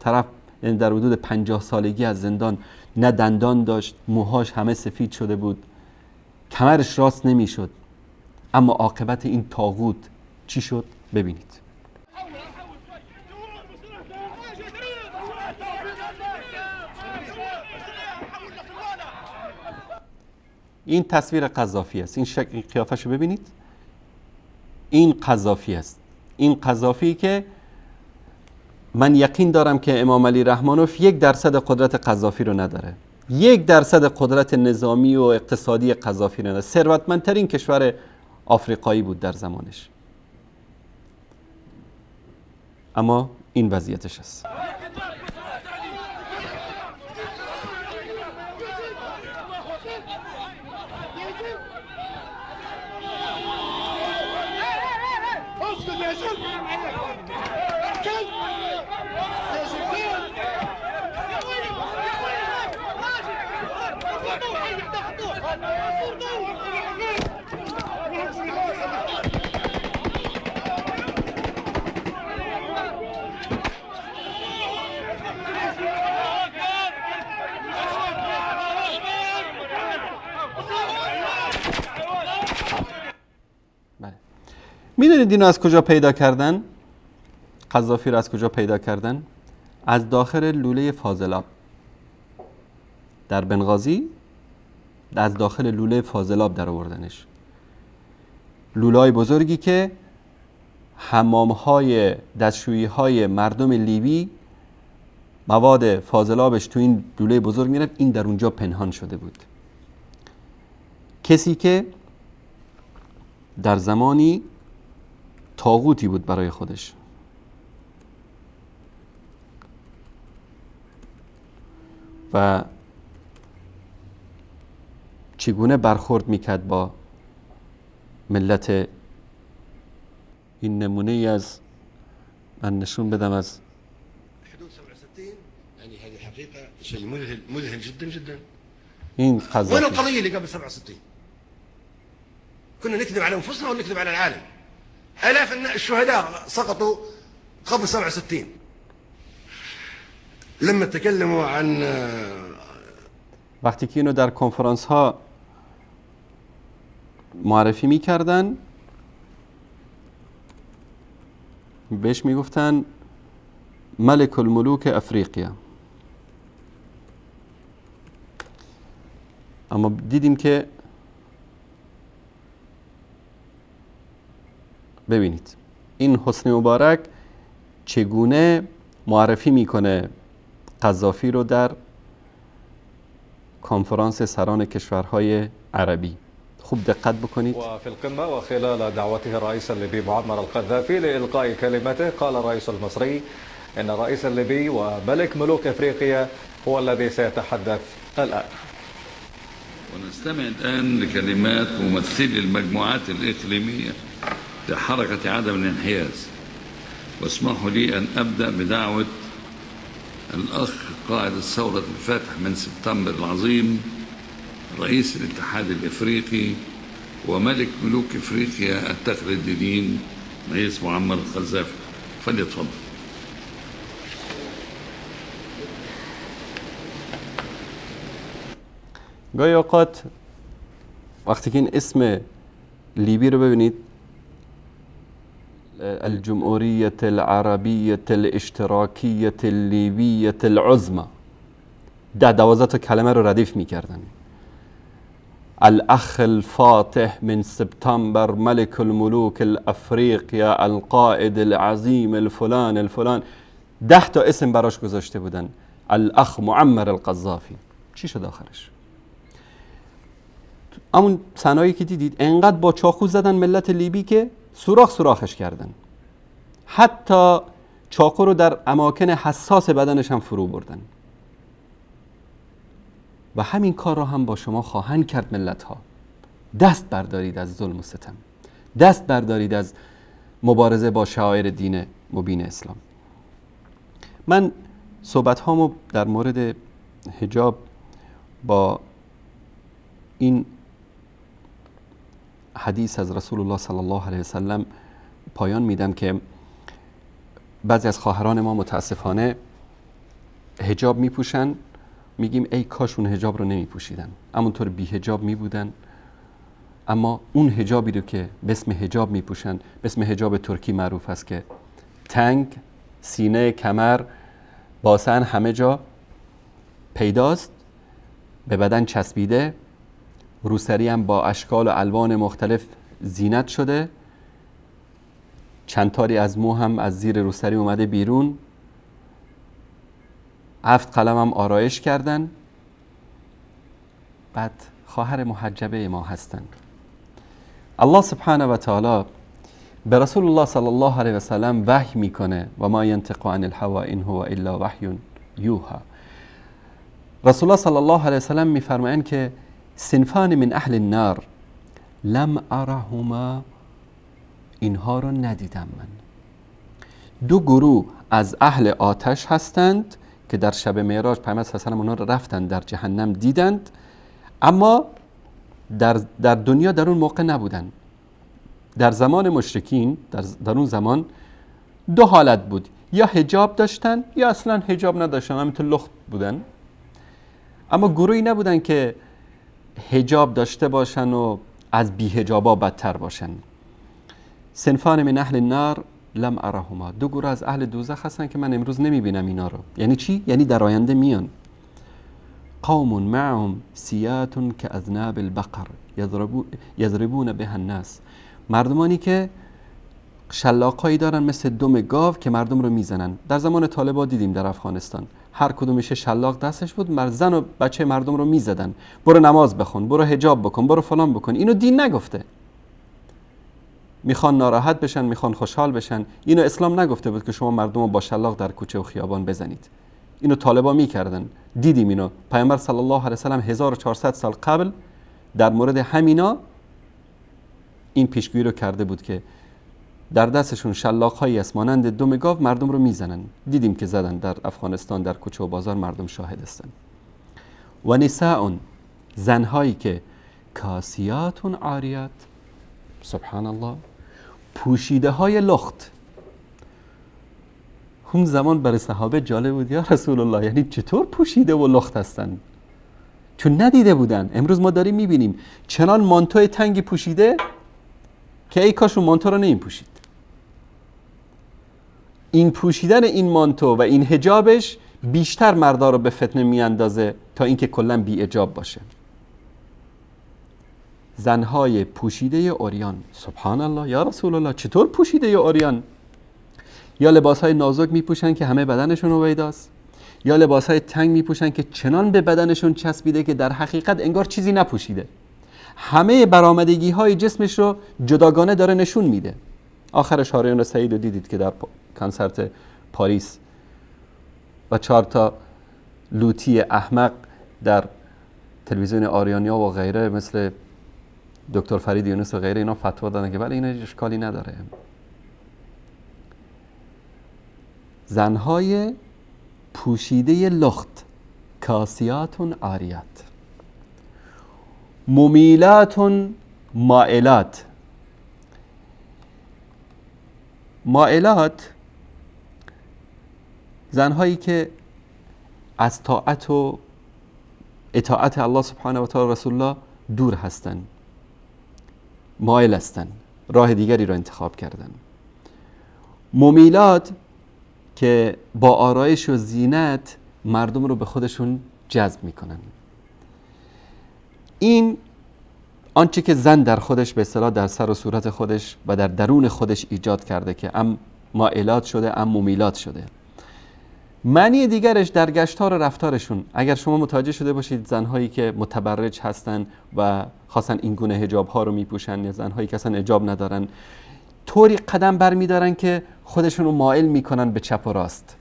طرف در حدود 50 سالگی از زندان، نه دندان داشت، موهاش همه سفید شده بود، کمرش راست نمیشد. اما عاقبت این طاغوت چی شد؟ ببینید. این تصویر قذافی است. این شکل قیافش رو ببینید. این قذافی است. این قذافی که من یقین دارم که امام علی رحمانوف 1% قدرت قذافی رو نداره، 1% قدرت نظامی و اقتصادی قذافی رو نداره. ثروتمندترین کشور آفریقایی بود در زمانش، اما این وضعیتش است. میدونید اینو از کجا پیدا کردن؟ قذافی رو از کجا پیدا کردن؟ از داخل لوله فاضلاب در بنغازی، از داخل لوله فاضلاب در آوردنش. لوله‌های بزرگی که حمام‌های دستشویی‌های مردم لیبی مواد فاضلابش تو این لوله بزرگ میرفت، این در اونجا پنهان شده بود. کسی که در زمانی طاغوتی بود برای خودش. و چگونه برخورد میکرد با ملت. این نمونه ای از من نشون بدم از حدود 67. يعني هذه حقيقة شيء مذهل مذهل جدا جدا. این قذافی. وين القضية اللي قبل 67؟ كنا نكذب على أنفسنا ونكذب على العالم. آلاف الشهداء سقطوا قبل 67. لما تكلموا عن وقتی که اینو در کنفرانس ها معرفی میکردن بهش میگفتن ملک الملوک افریقیا، اما دیدیم که ببینید این حسنی مبارک چگونه معرفی میکنه قذافی رو در کنفرانس سران کشورهای عربی. خوب دقت بکنید. وفي القمة وخلال دعوته الرئيس الليبي معمر القذافي لإلقاء كلمته قال الرئيس المصري إن الرئيس الليبي وملك ملوك أفريقيا هو الذي سيتحدث الآن. ونستمع الآن لكلمات ممثلي المجموعات الإقليمية لحركة عدم الانحياز، واسمحوا لي أن أبدأ بدعوة الأخ قائد الثورة الفاتح من سبتمبر العظيم رئيس الاتحاد الإفريقي وملك ملوك إفريقيا التقليديين رئيس معمر القذافي، فليتفضل. گاهی اوقات وقتی که این اسم لیبی رو ببینید، الجمهوریة العربیة الاشتراکیة اللیبیة العظمى. 10-12 تا کلمه رو ردیف میکردن. الاخ الفاتح من سپتامبر ملک الملوک الافریقیا القائد العظیم الفلان الفلان. 10 تا اسم براش گذاشته بودن. الاخ معمر القذافی. چی شد آخرش؟ همون صنایعی که دیدید انقدر با چاقو زدن ملت لیبی که سوراخ سوراخش کردن، حتی چاقو رو در اماکن حساس بدنش هم فرو بردن. و همین کار رو هم با شما خواهند کرد ملت ها. دست بردارید از ظلم و ستم، دست بردارید از مبارزه با شعائر دین مبین اسلام. من صحبت هامو در مورد حجاب با این حدیث از رسول الله صلی الله علیه وسلم پایان میدم که بعضی از خواهران ما متاسفانه حجاب میپوشن، میگیم ای کاش اون حجاب رو نمیپوشیدن، همونطور بی حجاب میبودن. اما اون حجابی رو که به اسم حجاب میپوشن، به اسم حجاب ترکی معروف است که تنگ، سینه، کمر، باسن همه جا پیداست، به بدن چسبیده، روسری هم با اشکال و الوان مختلف زینت شده، چند تاری از مو هم از زیر روسری اومده بیرون، 7 قلم هم آرایش کردن. بعد خواهر محجبه ما هستند. الله سبحانه و تعالی به رسول الله صلی الله علیه و سلم وحی میکنه و ما ینطق عن الهوى ان هو الا وحی یوحى. رسول الله صلی الله علیه و سلم میفرمایند که صنفان من اهل النار لم ارهما، اینها رو ندیدم من. دو گروه از اهل آتش هستند که در شب معراج پیامبر صلی الله علیه و سلم اونها رو رفتند در جهنم دیدند، اما در دنیا در اون موقع نبودند. در زمان مشرکین در اون زمان دو حالت بود، یا حجاب داشتن یا اصلا حجاب نداشتن، همینطور لخت بودن. اما گروهی نبودن که حجاب داشته باشن و از بی حجابا بدتر باشن. صنفان من اهل النار لم ارهما، دو گروه از اهل دوزخ هستن که من امروز نمیبینم اینا رو. یعنی چی؟ یعنی در آینده میان. قوم معهم سیات كاذناب البقر یضربون بها الناس، مردمانی که شلاقهایی دارن مثل دم گاو که مردم رو میزنن. در زمان طالبان دیدیم در افغانستان هر کدومش شلاق دستش بود، زن و بچه مردم رو میزدن. برو نماز بخون، برو حجاب بکن، برو فلان بکن. اینو دین نگفته. میخوان ناراحت بشن، میخوان خوشحال بشن. اینو اسلام نگفته بود که شما مردم رو با شلاق در کوچه و خیابان بزنید. اینو طالبا میکردن، دیدیم اینو. پیامبر صلی الله علیه و سلم 1400 سال قبل در مورد همینا این پیشگویی رو کرده بود که در دستشون شلاق‌هایی است مانند دم گاو، مردم رو میزنن. دیدیم که زدن در افغانستان، در کوچه و بازار مردم شاهد هستن. و نساء، زنهایی که کاسیات عاریات، سبحان الله، پوشیده های لخت. اون زمان برای صحابه جالب بود، یا رسول الله یعنی چطور پوشیده و لخت هستن؟ چون ندیده بودن. امروز ما داریم میبینیم چنان مانتوی تنگی پوشیده که ای کاش اون مانتو رو نمیپوشید. این پوشیدن این مانتو و این حجابش بیشتر مردا رو به فتنه میاندازه تا اینکه کلا بی حجاب باشه. زنهای پوشیده عریان، سبحان الله، یا رسول الله چطور پوشیده عریان؟ یا لباسهای نازک میپوشن که همه بدنشون هویداست، یا لباسهای تنگ میپوشن که چنان به بدنشون چسبیده که در حقیقت انگار چیزی نپوشیده، همه برآمدگی های جسمش رو جداگانه داره نشون میده. آخرش هاریون سعید رو دیدید که در کنسرت پاریس و 4 تا لوتی احمق در تلویزیون آریانیا و غیره مثل دکتر فرید یونس و غیره اینا فتوا دادن که بله اینا اشکالی نداره. زنهای پوشیده لخت، کاسیات عاریات، ممیلات مائلات. مائلات زنهایی که از طاعت و اطاعت الله سبحانه و تعالی رسول الله دور هستند، مایل هستند، راه دیگری را انتخاب کردن. ممیلات که با آرایش و زینت مردم رو به خودشون جذب میکنن. این آنچه که زن در خودش به اصطلاح در سر و صورت خودش و در درون خودش ایجاد کرده که ام مائلات شده ام ممیلات شده. معنی دیگرش در گشتار و رفتارشون. اگر شما متوجه شده باشید زنهایی که متبرج هستن و خاصا این گونه حجاب ها رو میپوشن یا زنهایی که اصلا حجاب ندارن، طوری قدم برمیدارن که خودشون رو مائل میکنن به چپ و راست.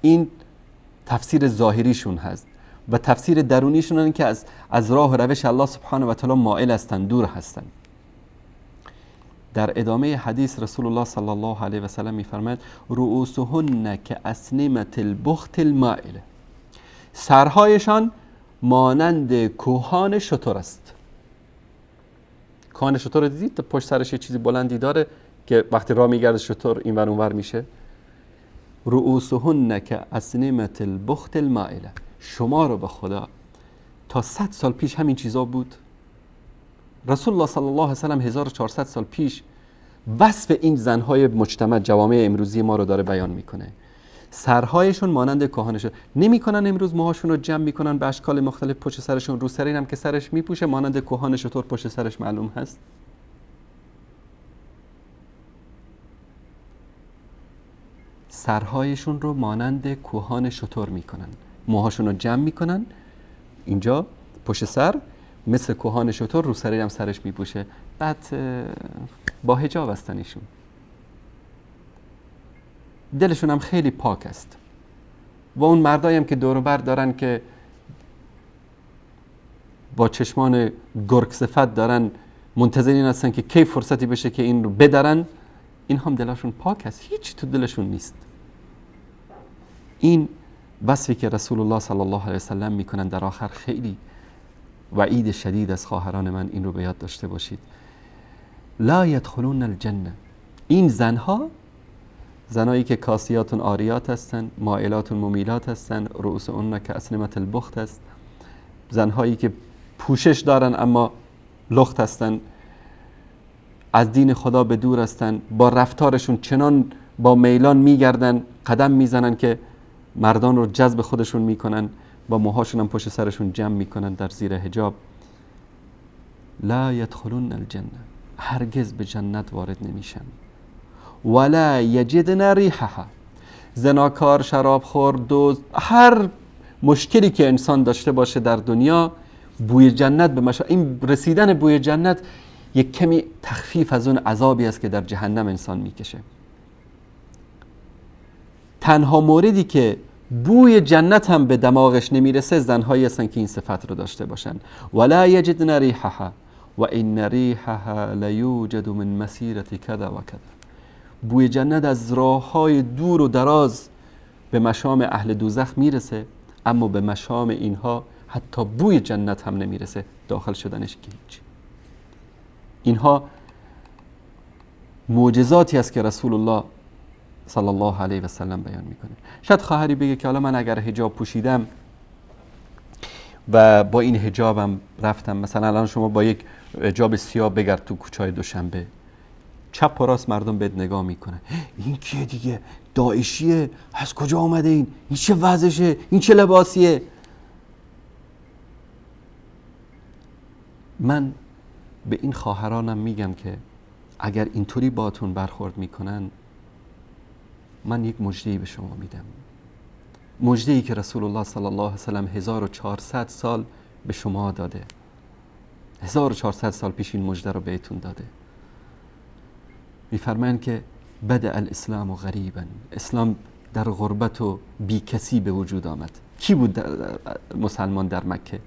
این تفسیر ظاهریشون هست و تفسیر درونیشون اینه که از راه و روش الله سبحانه و تعالی مائل هستن، دور هستن. در ادامه حدیث رسول الله صلی الله علیه و سلم میفرماید رؤوسهن کاسنمة البخت المائله، سرهایشان مانند کوهان شتر است. کوهان شتر رو دیدید؟ پشت سرش یه چیزی بلندی داره که وقتی راه میگرده شتر این ور اون ور میشه. رؤوسهن کاسنمة البخت المائله. شما رو به خدا تا 100 سال پیش همین چیزا بود. رسول الله صلی الله علیه و سلم 1400 سال پیش وصف این زنهای مجتمع جوامع امروزی ما رو داره بیان میکنه. سرهایشون مانند کاهانشون نمیکنن، امروز موهاشون رو جمع میکنن به اشکال مختلف پشت سرشون، رو سری هم که سرش میپوشه مانند کوهان شتر پشت سرش معلوم هست. سرهایشون رو مانند کوهان شتر میکنن، موهاشون رو جمع میکنن اینجا پشت سر مثل کوهان شتر، رو سری هم سرش میپوشه. بعد با حجاب هستن ایشون، دلشون هم خیلی پاک است. و اون مردایی هم که دور و بر دارن که با چشمان گرگ صفت دارن منتظر این هستن که کی فرصتی بشه که این رو بدرن، این هم دلشون پاک است، هیچ تو دلشون نیست. این وصفی که رسول الله صلی الله علیه وسلم میکنن در آخر خیلی وعید شدید از خواهران من، این رو به یاد داشته باشید. لا یدخلون الجنه. این زنها، زنایی که کاسیاتون عاریات هستن، مائلاتون ممیلات هستن، رؤوس اون که اسنمة البخت است، زنهایی که پوشش دارن اما لخت هستن، از دین خدا به دور هستن، با رفتارشون چنان با میلان میگردن، قدم میزنن که مردان رو جذب خودشون میکنن، با موهاشون هم پشت سرشون جمع میکنن در زیر حجاب. لا یدخلون الجنه، هرگز به جنت وارد نمیشن. ولا یجدن ریحها. زناکار، شرابخور، دزد، هر مشکلی که انسان داشته باشه در دنیا، بوی جنت به مشا، این رسیدن بوی جنت یک کمی تخفیف از اون عذابی است که در جهنم انسان میکشه. تنها موردی که بوی جنت هم به دماغش نمیرسه زنهایی هستن که این صفت رو داشته باشن. ولا یجدن ریحها و ان ریحها لیوجد من مسیرة کذا و کذا. بوی جنت از راههای دور و دراز به مشام اهل دوزخ میرسه، اما به مشام اینها حتی بوی جنت هم نمیرسه، داخل شدنش که هیچ. اینها معجزاتی است که رسول الله صلی الله علیه و سلم بیان میکنه. شاید خواهری بگه که حالا من اگر حجاب پوشیدم و با این حجابم رفتم، مثلا الان شما با یک حجاب سیاه بگرد تو کوچهای دوشنبه، چپ و راست مردم بهت نگاه میکنه، این کیه دیگه، داعشیه، از کجا اومده این چه وضعشه، این چه لباسیه. من به این خواهرانم میگم که اگر اینطوری باتون برخورد میکنن، من یک مژده‌ای به شما میدم، مژده‌ای که رسول الله صلی الله علیه و سلم 1400 سال به شما داده. 1400 سال پیش این مژده رو بهتون داده. میفرمایند که بدأ الاسلام غریبا، اسلام در غربت و بیکسی به وجود آمد. کی بود مسلمان در مکه؟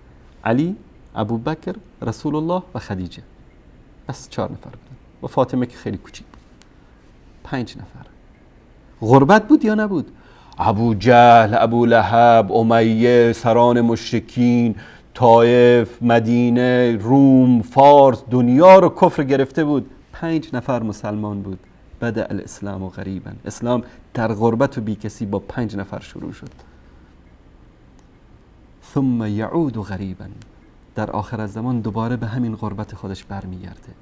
علی، ابوبکر، رسول الله و خدیجه. بس 4 نفر بودن و فاطمه که خیلی کوچیک بود. 5 نفر. غربت بود یا نبود؟ ابو جهل، ابو لهب، امیه، سران مشرکین، طائف، مدینه، روم، فارس، دنیا رو کفر گرفته بود. 5 نفر مسلمان بود. بدأ الاسلام غریبا، اسلام در غربت و بیکسی با 5 نفر شروع شد. ثم یعود غریبا، در آخر زمان دوباره به همین غربت خودش برمیگرده.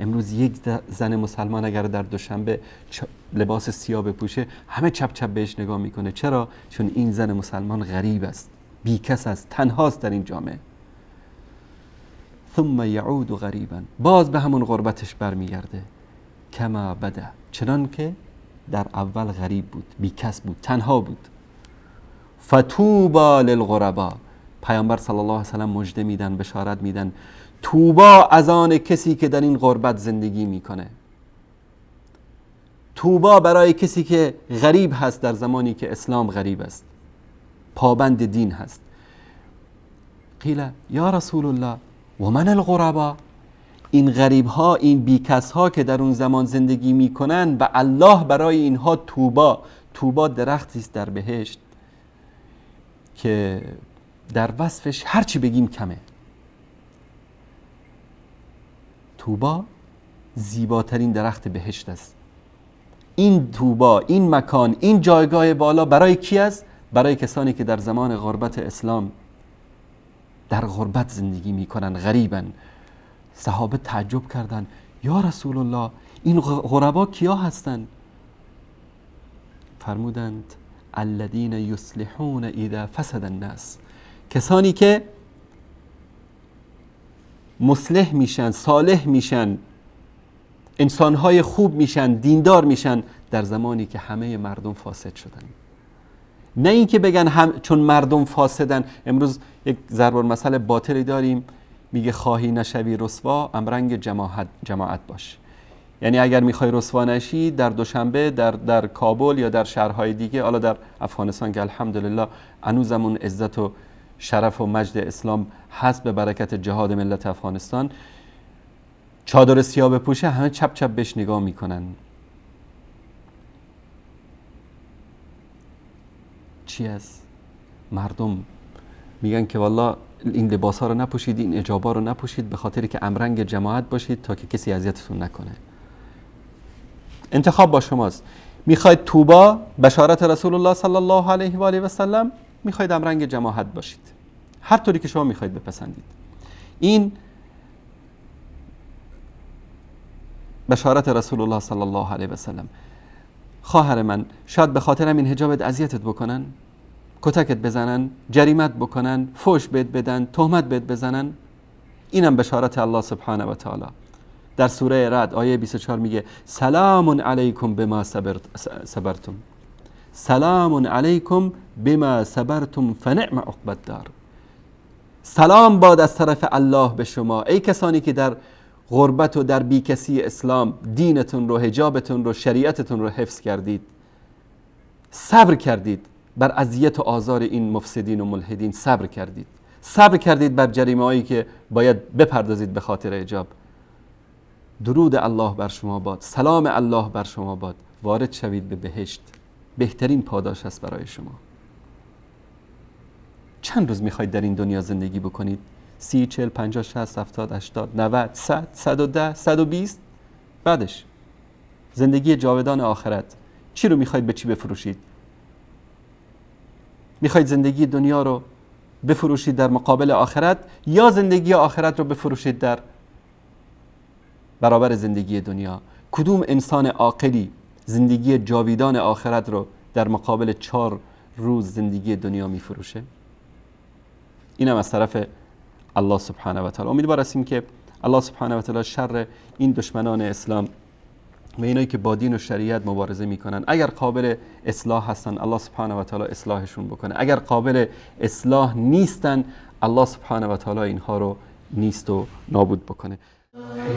امروز یک زن مسلمان اگر در دوشنبه لباس سیاه بپوشه، همه چپ چپ بهش نگاه میکنه. چرا؟ چون این زن مسلمان غریب است، بیکس است، تنهاست در این جامعه. ثم یعود غریبا، باز به همون غربتش برمیگرده. کما بدا، چنان که در اول غریب بود، بیکس بود، تنها بود. فطوبا للغربا، پیامبر صلی الله علیه و سلم مژده میدن، بشارت میدن، طوبا از آن کسی که در این غربت زندگی میکنه. طوبا برای کسی که غریب هست در زمانی که اسلام غریب است، پابند دین هست. قیل یا رسول الله و من الغربا، این غریب ها، این بیکس ها که در اون زمان زندگی میکنن و الله برای اینها طوبا. طوبا درختی است در بهشت که در وصفش هرچی بگیم کمه. طوبا زیباترین درخت بهشت است. این طوبا، این مکان، این جایگاه بالا برای کی است؟ برای کسانی که در زمان غربت اسلام در غربت زندگی میکنن، غریبن. صحابه تعجب کردن، یا رسول الله این غربا کیا هستند؟ فرمودند الذین یصلحون اذا فسد الناس، کسانی که مصلح میشن، صالح میشن، انسانهای خوب میشن، دیندار میشن در زمانی که همه مردم فاسد شدن. نه اینکه بگن هم چون مردم فاسدن. امروز یک ضرب المثل باطلی داریم، میگه خواهی نشوی رسوا امرنگ جماعت باش. یعنی اگر میخوای رسوا نشی در دوشنبه، در کابل یا در شهرهای دیگه، حالا در افغانستان که الحمدلله هنوزمون عزت و شرف و مجد اسلام هست به برکت جهاد ملت افغانستان، چادر سیاه بپوشه همه چپ چپ بهش نگاه میکنن. چی است؟ مردم میگن که والله این لباس ها رو نپوشید، این اجابا رو نپوشید، به خاطر که امرنگ جماعت باشید تا که کسی اذیتتون نکنه. انتخاب با شماست. میخواید طوبا، بشارت رسول الله صلی الله علیه و آله و سلم، میخواید امرنگ جماعت باشید، هر طوری که شما میخواید بپسندید. این بشارت رسول الله صلی الله علیه و سلم. خواهر من، شاید به خاطر همین حجابت اذیتت بکنن، کتکت بزنن، جریمت بکنن، فحش بهت بدن، تهمت بهت بزنن. اینم بشارت الله سبحانه و تعالی. در سوره رعد آیه 24 میگه سلام علیکم بما صبرتم، سلام علیکم بما صبرتم فنعم عقبی الدار. سلام باد از طرف الله به شما ای کسانی که در غربت و در بیکسی اسلام دینتون رو، حجابتون رو، شریعتتون رو حفظ کردید، صبر کردید بر اذیت و آزار این مفسدین و ملحدین، صبر کردید، صبر کردید بر جریمه هایی که باید بپردازید به خاطر حجاب. درود الله بر شما باد، سلام الله بر شما باد، وارد شوید به بهشت، بهترین پاداش است برای شما. چند روز میخواید در این دنیا زندگی بکنید؟ 30، 40، 50، 60، 70، 80، 90، 100، 110، 120. بعدش زندگی جاودان آخرت. چی رو میخواید به چی بفروشید؟ میخواید زندگی دنیا رو بفروشید در مقابل آخرت، یا زندگی آخرت رو بفروشید در برابر زندگی دنیا؟ کدوم انسان عاقلی زندگی جاویدان آخرت رو در مقابل 4 روز زندگی دنیا میفروشه؟ اینم از طرف الله سبحانه و تعالی. امیدوار هستیم که الله سبحانه و تعالی شر این دشمنان اسلام و اینایی که با دین و شریعت مبارزه میکنن، اگر قابل اصلاح هستن الله سبحانه و تعالی اصلاحشون بکنه، اگر قابل اصلاح نیستن الله سبحانه و تعالی اینها رو نیست و نابود بکنه.